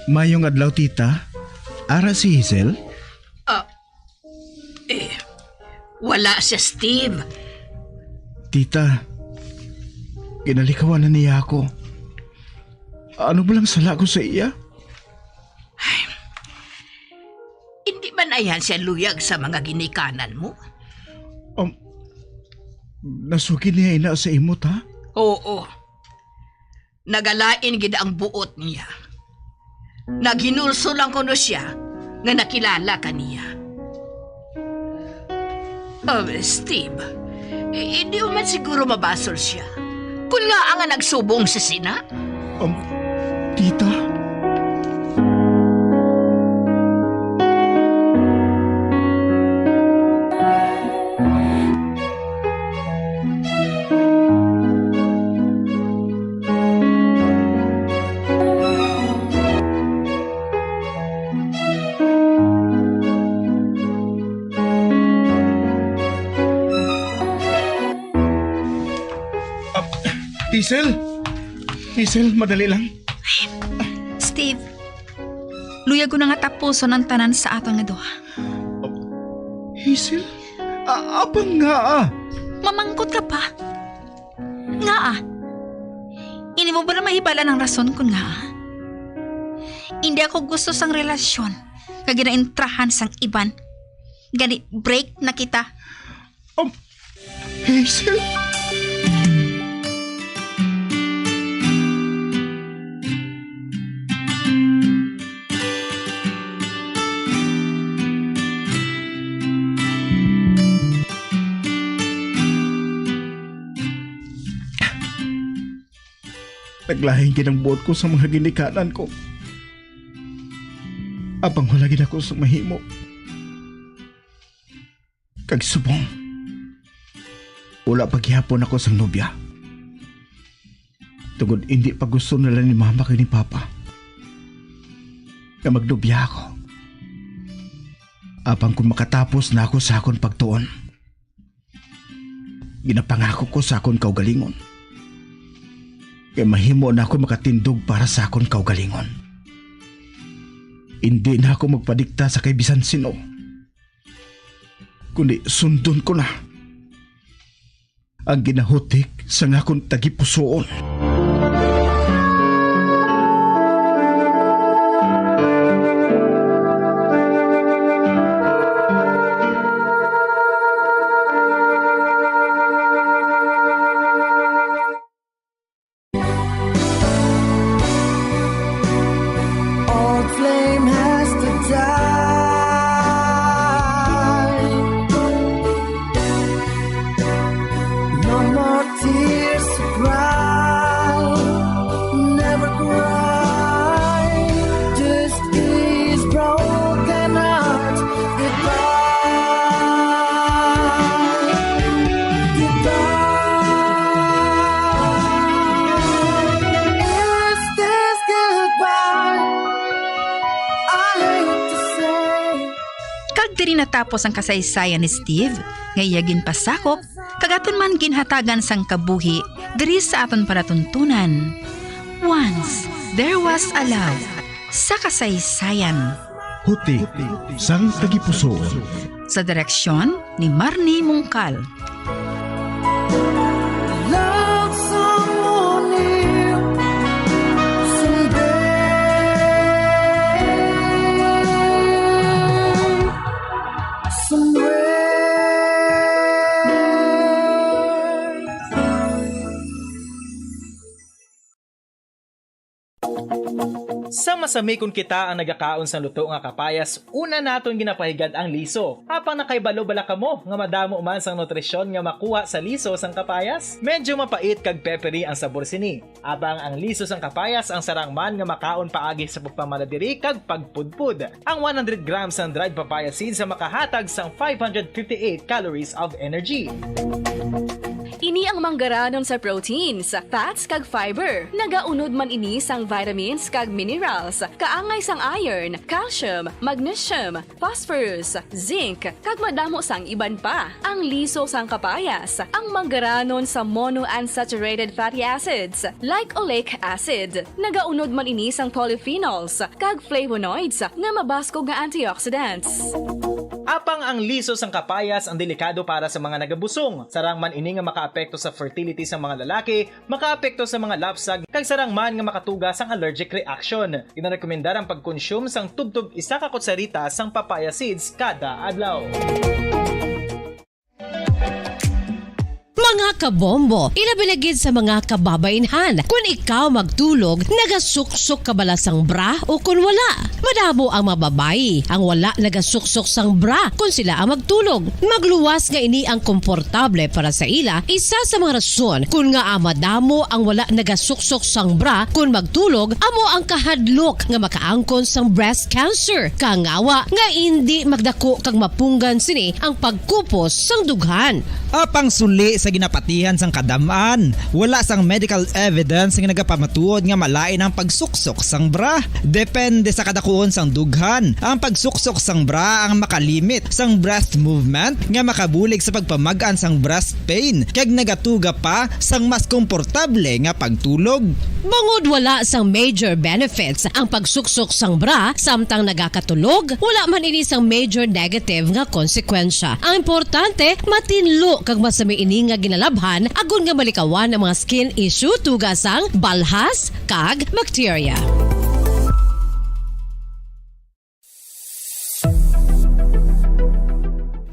Mayong adlaw, tita. Ara si Hazel? Ah, eh, wala si Steve. Tita, ginalikawan na niya ako. Ano ba lang sala ko sa iya? Ay, hindi man ayan siya luyag sa mga ginikanan mo? Um, nasugid niya ina sa imo, ta? Oo. Nagalain gid ang buot niya. Naghinulsol lang kuno siya nga nakilala ka niya. Ah, Steve, i-, hindi mo man siguro mabasol siya. Kung nga nga nagsubong sa sina? Um, tita? Ah, Hazel? Hazel, madali lang. Steve, luyag ko na nga tapuson ang tanan sa aton nga duha. Hazel? A-, apang nga, ah? Mamangkot ka pa? Ngaa? Hindi mo ba na mahibal-an ang rason kon ngaa? Hindi ako gusto sang relasyon nga ginaentrahan sang iban. Gani, break na kita. Um, Hazel? Naglain gid ang buot ko sa mga ginikanan ko. Apang wala gid ako sa mahimo. Kag subong, wala pa gihapon ako sang nobya. Tungod indi pa gusto nila ni Mama kag ni Papa nga magnobya ako. Apang kung makatapos na ako sa akon pagtuon, Ginapangako ko sa akon kaugalingon, kay mahimo na ako makatindog para sa akon kaugalingon. Indi na ako magpadikta sa kay bisan sino, kundi sundon ko na ang ginahutik sang akon tagipusoon. Old flame has to die. No more tears to cry. Never cry. Just this broken heart. Goodbye. Goodbye. Is this goodbye? I hate to say. Kag diri natapos ang kasaysayan ni Steve, nga iya ginpasakop, kag aton man ginhatagan sang kabuhi diri sa aton palatuntunan. Once there was a love sa kasaysayan. Hutik sang tagipusoon. Sa direksyon ni Marnie Mungkal. Love someone new someday, somewhere. Sa masami kon kita ang nagakaon sang luto nga kapayas, una naton ginapahigad ang liso. Apang nakahibalo bala kamo nga madamo man sang nutrisyon nga makuha sa liso sang kapayas? Medyo mapait kag peppery ang sabor sini. Apang ang liso sang kapayas ang sarang man nga makaon paagi sa pagpamaladiri kag pagpudpod. Ang one hundred grams sang dried papaya seeds ang makahatag sang five hundred fifty-eight calories of energy. Ini ang manggaranon sa proteins, fats, kag fiber. Nagaunod man ini sang vitamins kag minerals, kaangay sang iron, calcium, magnesium, phosphorus, zinc, kag madamo sang iban pa. Ang liso sang kapayas, ang manggaranon sa monounsaturated fatty acids, like oleic acid. Nagaunod man ini sang polyphenols kag flavonoids nga mabaskog nga antioxidants. Apang ang liso sang kapayas ang delikado para sa mga nagabusong. Sarang man ini nga makaapekto sa fertility sa mga lalaki, makaapekto sa mga lapsag, kag sarang man nga makatuga sang allergic reaction. Ginarekomendar ang pagkonsume sang tubtob isa ka kutsarita sang papaya seeds kada adlaw. Mga kabombo, ilabi na gid sa mga kababainhan, kun ikaw magtulog, nagasuksok ka bala sang bra o kun wala? Madamo ang mga babayi ang wala nagasuksok sang bra kun sila ang magtulog. Magluwas nga ini ang komportable para sa ila, isa sa mga rason kun ngaa madamo ang wala nagasuksok sang bra kun magtulog amo ang kahadlok nga makaangkon sang breast cancer, kangawa nga indi magdako kag mapunggan sini ang pagkupos sang dughan. Apang suli sa ginapatihan sang kadam-an, wala sang medical evidence nga nagapamatuod nga malain ang pagsuksok sang bra. Depende sa kadakuon sang dughan, ang pagsuksok sang bra ang makalimit sang breast movement nga makabulig sa pagpamag-an sang breast pain, kag nagatuga pa sang mas komportable nga pagtulog. Bangod wala sang major benefits ang pagsuksok sang bra samtang nagakatulog, wala man ini sang major negative nga konsekwensya. Ang importante, matinlo kag masami ini nga ginalabhan agod nga malikawan ang mga skin issue tuga sang balhas kag bacteria.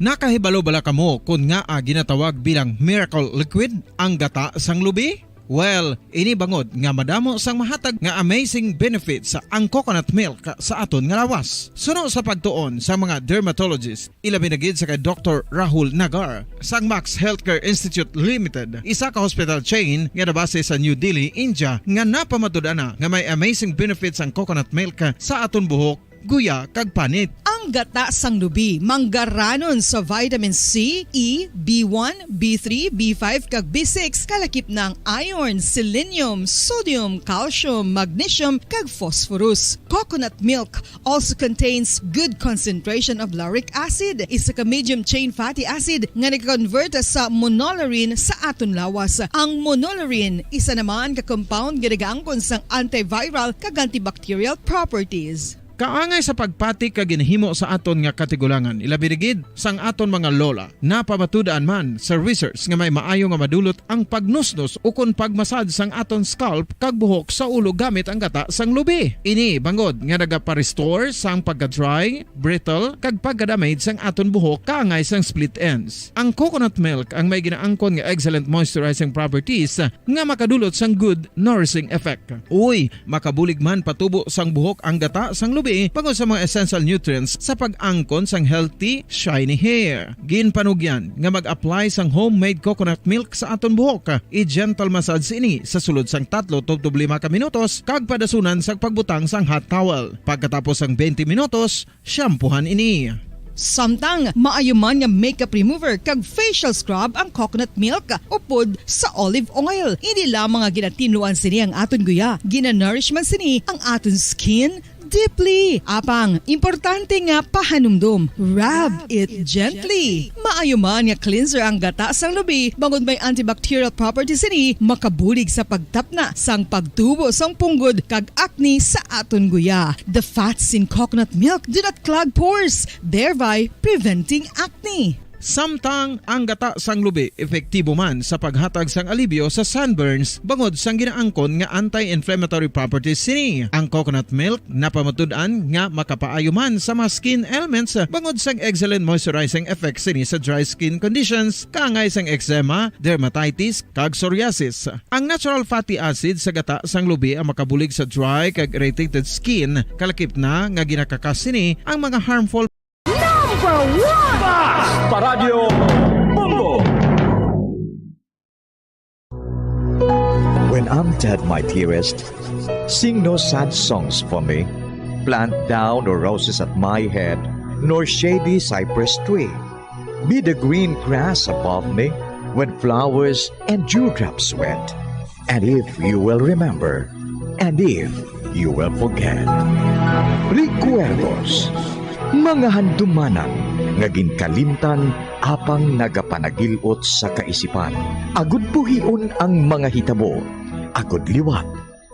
Nakahibalo bala kamo kon ngaa ginatawag bilang miracle liquid ang gata sang lubi? Well, ini bangod nga madamo sang mahatag nga amazing benefits ang coconut milk sa aton nga lawas. Suno sa pagtuon sa mga dermatologist, ilabi na gid sa kay Doktor Rahul Nagar sang Max Healthcare Institute Limited, isa ka hospital chain nga nabase sa New Delhi, India, nga napamatud-an na nga may amazing benefits ang coconut milk sa aton buhok guya, kag panit. Ang gata sang lubi manggaranon sa vitamin C, E, B one, B three, B five, kag B six, kalakip na ang iron, selenium, sodium, calcium, magnesium, kag phosphorus. Coconut milk also contains good concentration of lauric acid, isa ka medium chain fatty acid nga nagakonvert sa monolaurin sa aton lawas. Ang monolaurin, isa naman ka compound nga nagaangkon sang antiviral kag antibacterial properties. Kaangay sa pagpati kag ginahimo sa aton nga katigulangan, ilabi na gid sang aton mga lola. Napamatud-an man sa research nga may maayo nga madulot ang pagnusnos ukon pag-massage sang aton scalp kag buhok sa ulo gamit ang gata sang lubi. Ini bangod nga nagapa-restore sang pagka-dry, brittle, kag pagka-damage sang aton buhok kaangay sang split ends. Ang coconut milk ang may ginaangkon nga excellent moisturizing properties nga makadulot sang good nourishing effect. Uy, makabulig man patubo sang buhok ang gata sang lubi bangod sa mga essential nutrients sa pag-angkon sang healthy, shiny hair. Ginpanugyan nga mag-apply sang homemade coconut milk sa aton buhok. I-gentle massage ini sa sulod sang tatlo tubtob lima ka minutos kag padasunan sang pagbutang sang hot towel. Pagkatapos sang twenty minutos, shampoohan ini. Samtang maayo man nga makeup remover kag facial scrub ang coconut milk upod sa olive oil. Hindi lamang nga ginatinluan sini ang aton guya, ginanourish man sini ang aton skin deeply. Apang importante nga pahanumdom, rub it gently. Maayo man nga cleanser ang gata sang lubi bangod may antibacterial properties sini, makabulig sa pagtapna sang pagtubo sang punggod kag acne sa aton guya. The fats in coconut milk do not clog pores, thereby preventing acne. Samtang ang gata sang lubi epektibo man sa paghatag sang alibyo sa sunburns bangod sang ginaangkon nga anti-inflammatory properties sini. Ang coconut milk napamatud-an nga makapaayo man sa mga skin ailments bangod sang excellent moisturizing effect sini sa dry skin conditions, kaangay sang eczema, dermatitis, kag psoriasis. Ang natural fatty acid sa gata sang lubi ang makabulig sa dry kag irritated skin, kalakip na nga ginakakas sini ang mga harmful Number one! Basta Radyo Bombo! When I'm dead, my dearest, sing no sad songs for me. Plant down no roses at my head, nor shady cypress tree. Be the green grass above me when flowers and dewdrops wet. And if you will remember, and if you will forget. Recuerdos, mga handumanan nga ginkalimtan apang nagapanagil-ot sa kaisipan. Agud buhion ang mga hitabo, agud liwat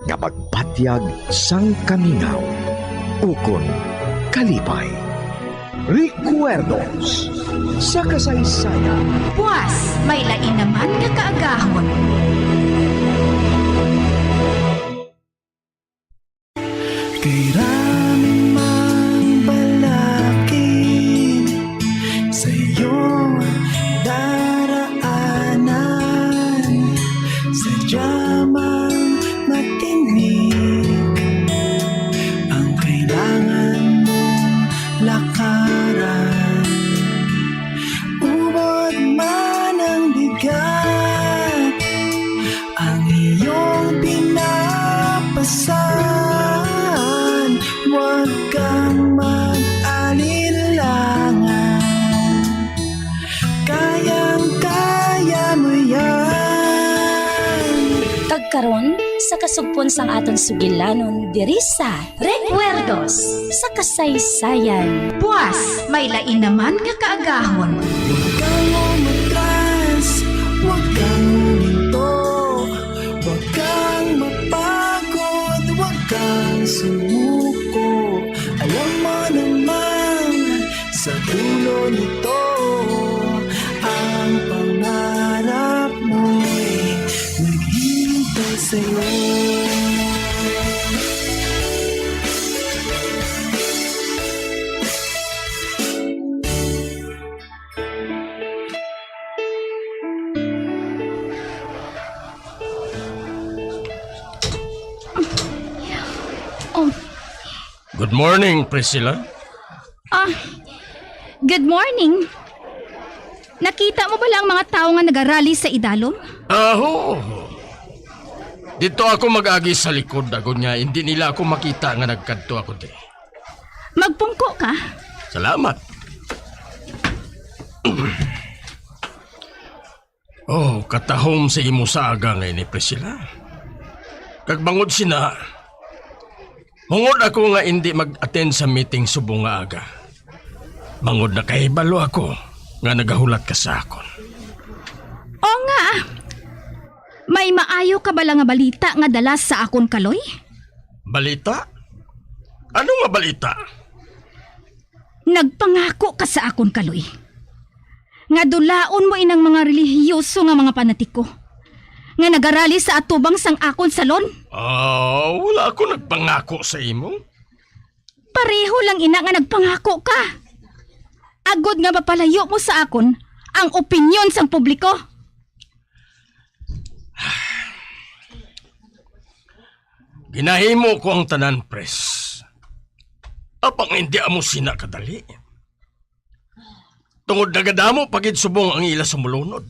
nga magpatyag sang kamingaw ukon kalipay. Recuerdos sa kasaysayan. Buas, may lain naman nga kaagahon. Kay rami mang balakid sa iyong daraanan, sadya mang matinik ang kailangan mong lakaran. Ubod man ang bigat, ang iyong pinapasan, huwag kang mag-alinlangan. Kayang-kaya mo yan. Kag karon, sa kasugpon sang aton sugilanon diri sa Recuerdos sa Kasaysayan. Buas, may lain naman nga kaagahon. Huwag kang umatras, huwag kang huminto, huwag kang mapagod, huwag kang sumuko. Alam mo naman, sa dulo nito, ang pangarap mo'y naghihintay sa'yo. Oh. Good morning, Priscilla. Ah, good morning. Nakita mo bala ang mga tawo nga nagarally sa idalom? Ah, oo. Dito ako mag-agi sa likod, agod nga hindi nila ako makita nga nagkadto ako diri. Magpungko ka. Salamat. Oh, katahom sa imo sa aga nga ini, Priscilla. Kag bangod sina, hungod ako nga indi mag-attend sa meeting subong nga aga. Bangod nakahibalo ako nga nagahulat ka sa akon. O nga, may maayo ka bala nga balita nga dala sa akon, Kaloy? Balita? Ano nga balita? Nagpangako ka sa akon, Kaloy, nga dulaon mo inang mga relihiyoso nga mga panatiko nga nagarali sa atubang sang akon salon. Ah, wala ako nagpangako sa imo. Pareho lang ina nga nagpangako ka, agod nga mapalayo mo sa akon ang opinyon sang publiko. Ginahimo ko ang tanan, Pres. Apang hindi amo sina kadali. Tungod nagadamo pa gid subong ang ila sumulunod.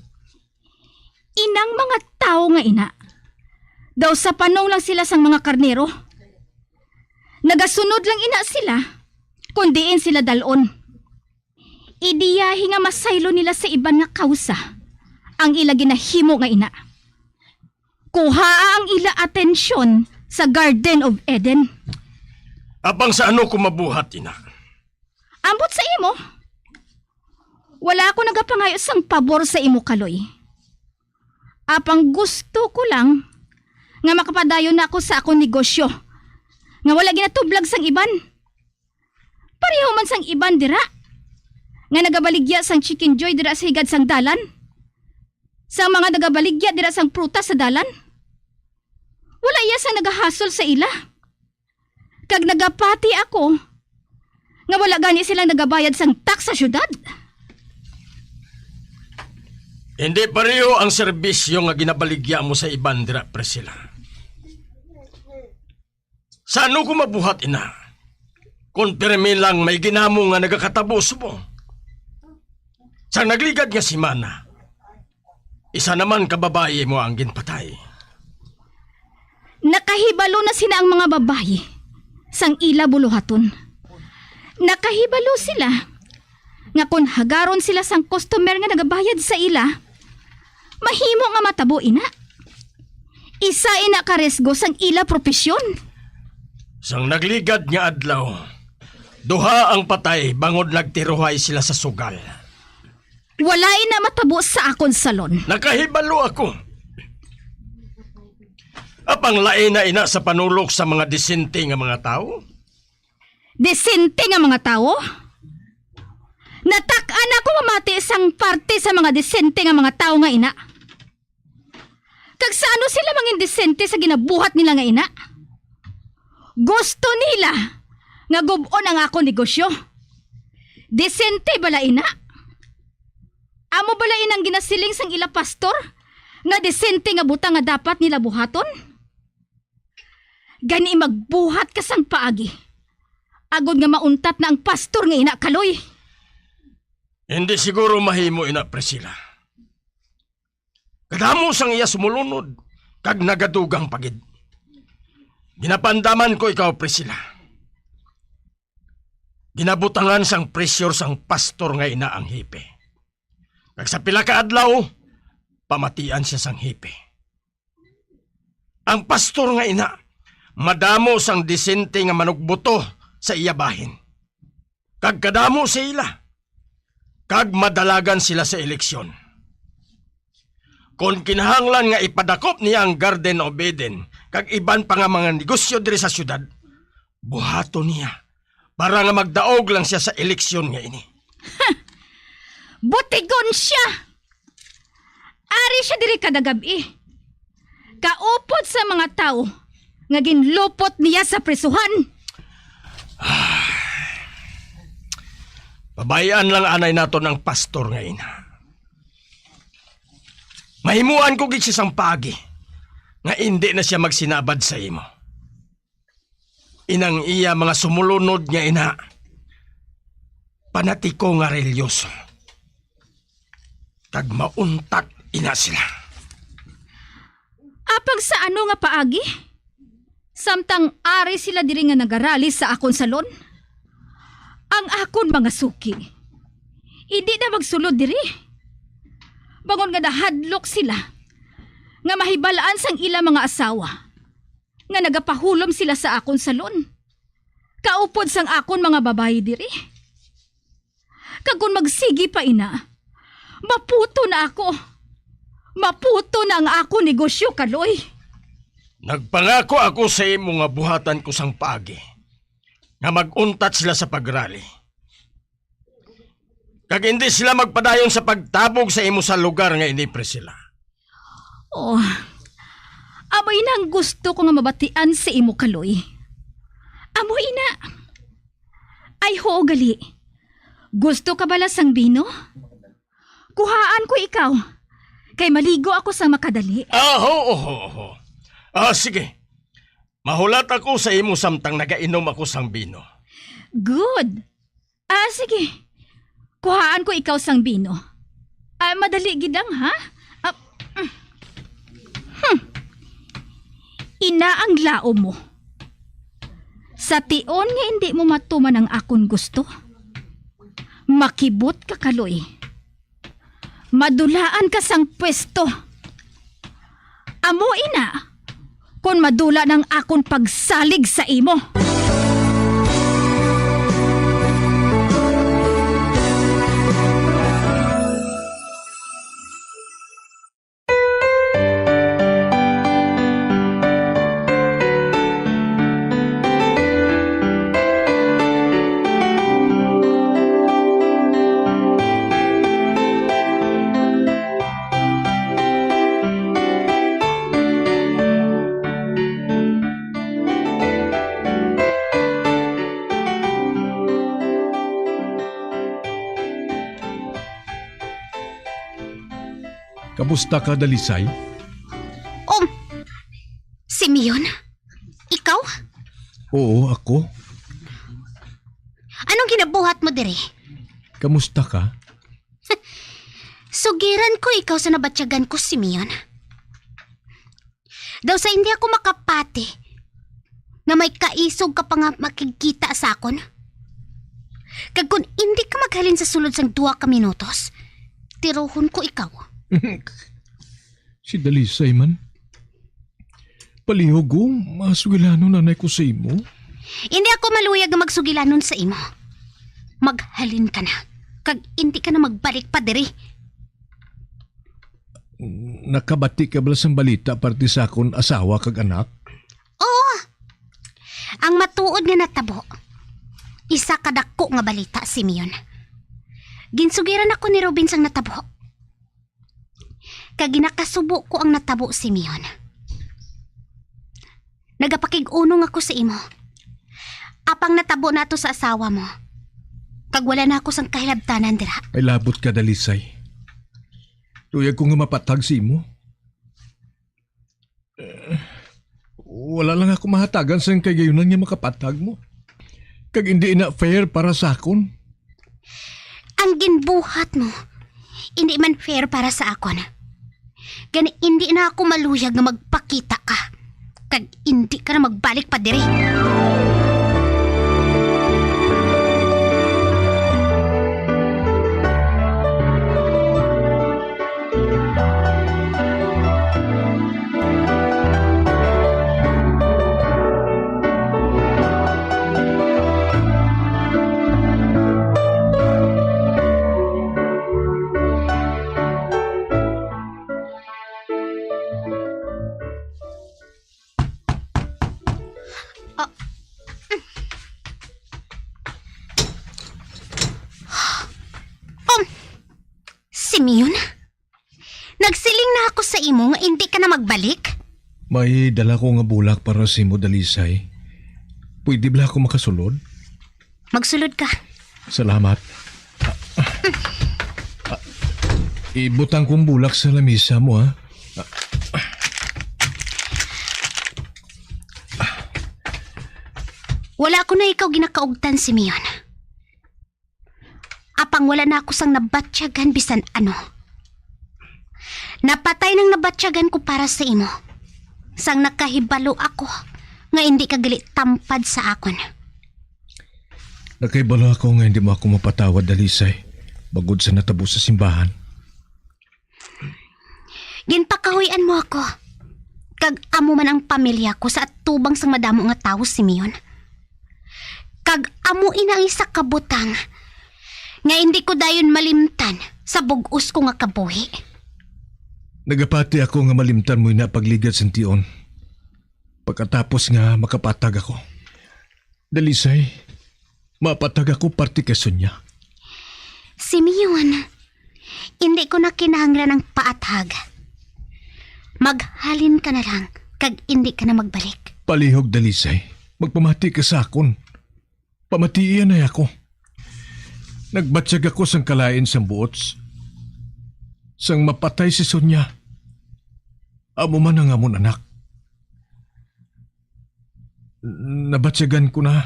Inang mga tawo nga ina, daw sapanong lang sila sang mga karnero. Nagasunod lang ina sila kon diin sila dal-on. Idiyahi nga masaylo nila sa iban nga kawsa ang ila ginahimo nga ina. Kuhaa ang ila atensyon sa Garden of Eden. Apang sa ano ko mabuhat, ina? Ambot sa imo, wala ako nagapangayo sang pabor sa imo, Kaloy. Apang gusto ko lang nga makapadayon na ako sa akon negosyo nga wala ginatublag sang iban. Pareho man sang iban dira nga nagabaligya sang Chicken Joy dira sa higad sang dalan, sang mga nagabaligya dira sang prutas sa dalan. Wala iya sang nagahasol sa ila. Kag nagapati ako nga wala gani sila nagabayad sang tax sa syudad. Hindi pareho ang serbisyo nga ginabaligya mo sa iban dira, Priscilla. Sa ano ko mabuhat, ina, kon pirmi lang may ginamo nga nagakatabo subong? Sa nagligad nga semana, isa naman ka babayi mo ang ginpatay. Nakahibalo na sina ang mga babayi sang ila buluhaton. Nakahibalo sila nga kon hagaron sila sang customer nga nagabayad sa ila, mahimo nga matabo ina. Isa ina ka risgo sang ila propesyon. Sang nagligad nga adlaw, duha ang patay bangod nagtiruhay sila sa sugal. Wala ina matabo sa akon salon. Nakahibalo ako. Apang lain na ina sa panulok sa mga disente nga mga tawo. Disente nga mga tawo? Natak-an ako mamati sang parte sa mga disente nga mga tawo nga ina. Kag sa ano sila mangindisente sa ginabuhat nila nga ina? Gusto nila nga gub-on ang akon negosyo. Disente bala ina? Amo bala inang ginasiling sang ila pastor nga disente nga butang nga dapat nila buhaton? Gani magbuhat ka sang paagi, agod nga mauntat na ang pastor nga ina, Kaloy. Hindi siguro mahimo ina, Priscilla. Kadamo sang iya sumulunod, kag nagadugang pa gid. Ginapandaman ko ikaw, Priscilla. Ginabutangan sang pressure sang pastor nga ina ang hepe. Kag sa pila ka adlaw, pamatian sia sang hepe. Ang pastor nga ina, madamo sang disente nga manugbuto sa iya bahin. Kag kadamo sa ila, kag madalagan sila sa eleksyon. Kon kinahanglan nga ipadakop niya ang Garden of Eden kag iban pa nga mga negosyo diri sa siyudad, buhaton niya para nga magdaog lang sia sa eleksyon nga ini. Butigon sia! Ari sia diri kada gab-i, kaupod sa mga tawo nga ginlupot niya sa prisuhan. Pabay-an lang anay naton ang pastor nga ina. Mahimuan ko gid sia sang paagi nga indi na sia magsinabad sa imo. Inang iya mga sumulunod nga ina, panatiko nga reliyoso, kag mauntat ina sila. Apang sa ano nga paagi? Samtang ari sila diri nga nagarali sa akon salon? Ang akon mga suki, indi na magsulod diri. Bangon nga nahadlok sila nga mahibal-an sang ila mga asawa nga nagapahulom sila sa akon salon, kaupod sang akon mga babayi diri. Kag kon magsigi pa ina, maputo na ako. Maputo na ang akon negosyo, Kaloy. Nagpangako ako sa imo nga buhatan ko sang paagi nga mag-untat sila sa pagrali, kag indi sila magpadayon sa pagtabog sa imo sa lugar nga ini, Priscilla. Oh, amo ina ang gusto ko nga mabatian sa imo, Kaloy. Amo ina. Ay, huo gali. Gusto ka bala sang bino? Kuhaan ko ikaw, kay maligo ako sang makadali. Ah, ho, ho, ho. Ah, sige. Mahulat ako sa imo samtang nagainom ako sang bino. Good. Ah, sige. Kuhaan ko ikaw sang bino. Ah, madali gid lang, ha? Ah, mm. Hmm. Ina ang laom mo. Sa tion nga indi mo matuman ang akon gusto, makibot ka, Kaloy. Madulaan ka sang pwesto. Amo ina, kon madula nang akon pagsalig sa imo. Kamusta ka, Dalisay? Um, Simeon? Ikaw? Oo, ako. Anong ginabuhat mo diri? Kamusta ka? Sugiran ko ikaw sa nabatyagan ko, Simeon. Daw sa hindi ako makapati nga may kaisog ka pa nga makigkita sa akon. Kag kon indi ka maghalin sa sulod sang duha ka minutos, tirohon ko ikaw. Si Dalisay man. Palihog ko, masugilanon anay ko sa imo. Hindi ako maluyag nga magsugilanon sa imo. Maghalin ka na, kag hindi ka na magbalik pa diri. Nakabati ka bala sang balita parte sa akon asawa kag anak? Oo. Ang matuod nga natabo, isa ka dako nga balita, Simeon. Ginsugiran ako ni Ruben sang natabo. Kag ginakasubo ko ang natabo, Simeon. Nagapakig-unong ako sa imo. Apang natabo nato sa asawa mo, kag wala na ako sang kahilabtanan dira. May labot ka, Dalisay. Luyag ko nga mapatag sa imo. Eh, wala lang ako mahatagan sang kagayunan nga makapatag mo. Kag indi na fair para sa akon. Ang ginbuhat mo, indi man fair para sa akon. Gani, indi na ako maluyag nga magpakita ka. Kag indi ka na magbalik pa diri. Ah. Um, Simeon, nagsiling na ako sa imo nga indi ka na magbalik. May dala ko nga bulak para sa imo, Dalisay. Pwede bala ako makasulod? Magsulod ka. Salamat. Ah, ah, ah, ibutang kong bulak sa lamisa mo, ha? Wala ko na ikaw ginakaugtan, Simeon. Apang wala na ako sang nabatyagan bisan ano. Napatay nang nabatyagan ko para sa imo, sang nakahibalo ako nga indi ka gali tampad sa akon. Nakahibalo ako nga hindi mo ako mapatawad, Dalisay, bangod sa natabo sa simbahan. Ginpakahuy-an mo ako, kag amo man ang pamilya ko sa atubang sang madamo nga tawo, Simeon. Kag amo ina ang isa ka butang nga indi ko dayon malimtan sa bug-os ko nga kabuhi. Nagapati ako nga malimtan mo ina pagligad sang tion, pagkatapos nga makapatag ako. Dalisay, mapatag ako parte kay Sonia. Simeon, indi ko na kinahanglan ang paatag. Maghalin ka na lang, kag indi ka na magbalik. Palihog, Dalisay. Magpamati ka sa akon. Pamatii anay ako. Nagbatyag ako sang kalain sang buot s-, sang mapatay si Sonia. Amo man ang amon anak. Nabatyagan ko na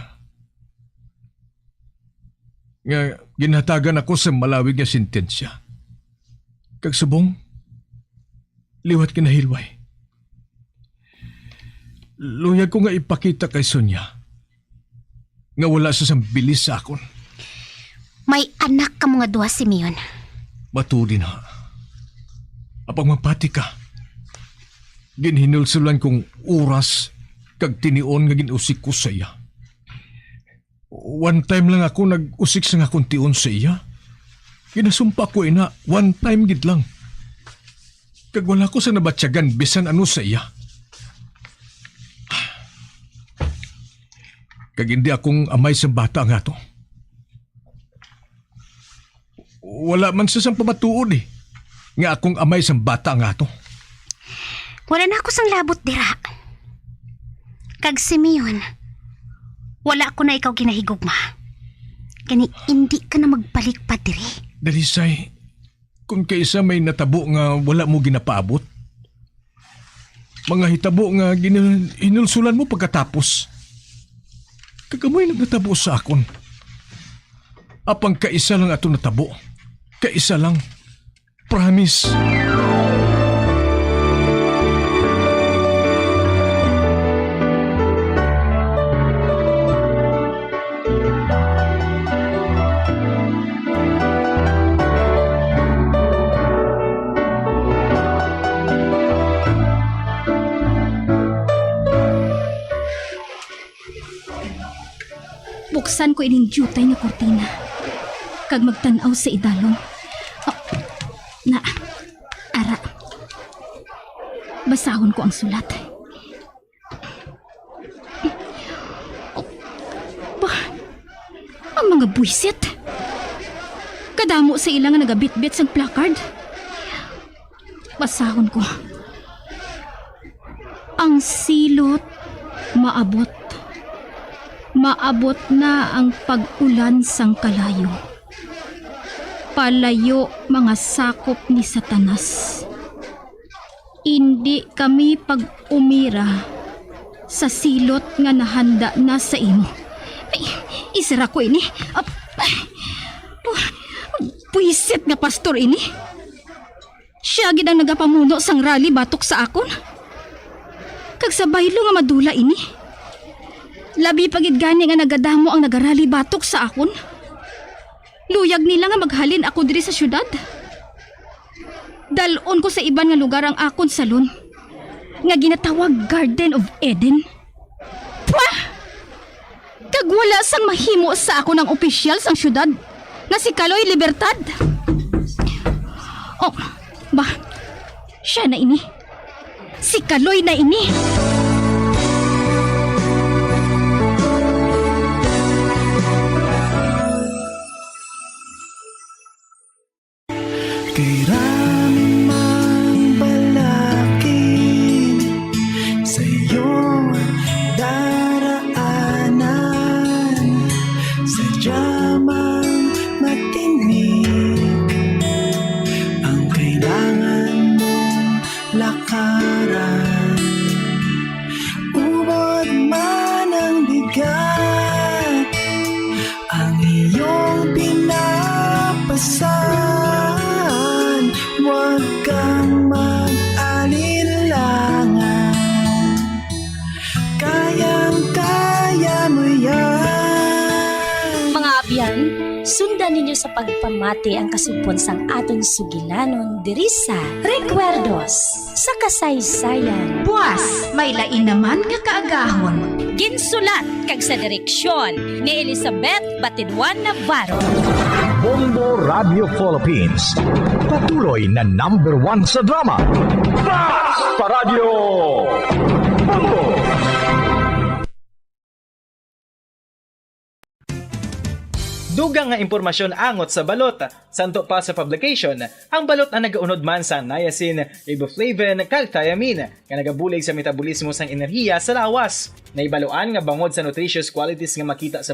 nga ginhatagan ako sa malawig nga sentensya. Kag subong, liwat kinahilway. Luyag ko nga ipakita kay Sonia nga wala siya sang bilis sa akon. May anak kamo nga duha, Simeon. Matuli na. Apang mapati ka, ginhinulsulan kong oras kag tinion nga gin-usik ko sa iya. One time lang ako nag-usik sang akon tion sa iya. Ginasumpa ko ina, one time gid lang. Kag wala ko sa nabatyagan bisan ano sa iya. Kag hindi akong amay sang bata nga to. Wala man siya sang pamatuod, eh, nga akong amay sang bata nga to. Wala na ako sang labot dira. Kag Simeon, wala ko na ikaw ginahigugma. Gani, indi ka na magbalik pa diri. Dalisay, kung kaisa may natabo nga wala mo ginapaabot, mga hitabo nga gin-, hinulsulan mo pagkatapos. Kag amoy naghatabo sa akon. Apang kaisa lang ato natabo. Kaisa lang. Promise. Buksan ko ining diutay nga kurtina kag magtan-aw sa idalom. Oh, na, ara. Basahon ko ang sulat. Oh, ba, ang mga buwisit. Kadamo sa ila nga nagabitbit sang placard. Basahon ko. Ang silot maabot. Maabot na ang pag-ulan sang kalayo. Palayo, mga sakop ni Satanas. Indi kami pag-umira sa silot nga nahanda na sa imo. Ay, isara ko ini. Ap-, ay, oh, buwisit nga pastor ini. Sia gid ang nagapamuno sang rally batok sa akon. Kag sa baylo nga madula ini. Labi pa gid gani nga nagadamo ang nagarally batok sa akon. Luyag nila nga maghalin ako diri sa siyudad. Dal-on ko sa iban nga lugar ang akon salon, nga ginatawag Garden of Eden. Pwah! Kag wala sang mahimo sa akon ang opisyal sang siyudad nga si Kaloy Libertad. Oh, ba, sia na ini. Si Kaloy na ini. Kay rami mang balakid sa iyong daraanan, sadya mang matinik ang kailangan mong lakaran. Sundan ninyo sa pagpamati ang kasugpon sang aton sugilanon diri sa Recuerdos sa Kasaysayan. Buas, may lain naman nga kaagahon. Ginsulat kag sa direksyon ni Elizabeth Batidwan Navarro. Bombo Radio Philippines. Patuloy na number one sa drama. Basta Radyo Bombo! Dugang nga impormasyon angot sa balot. Santo pa sa publication, ang balot ang nagaunod man sa niacin, riboflavin, kag thiamine, nga nagabulig sa metabolismo sang enerhiya sa lawas. Naibaluan nga bangod sa nutritious qualities nga makita sa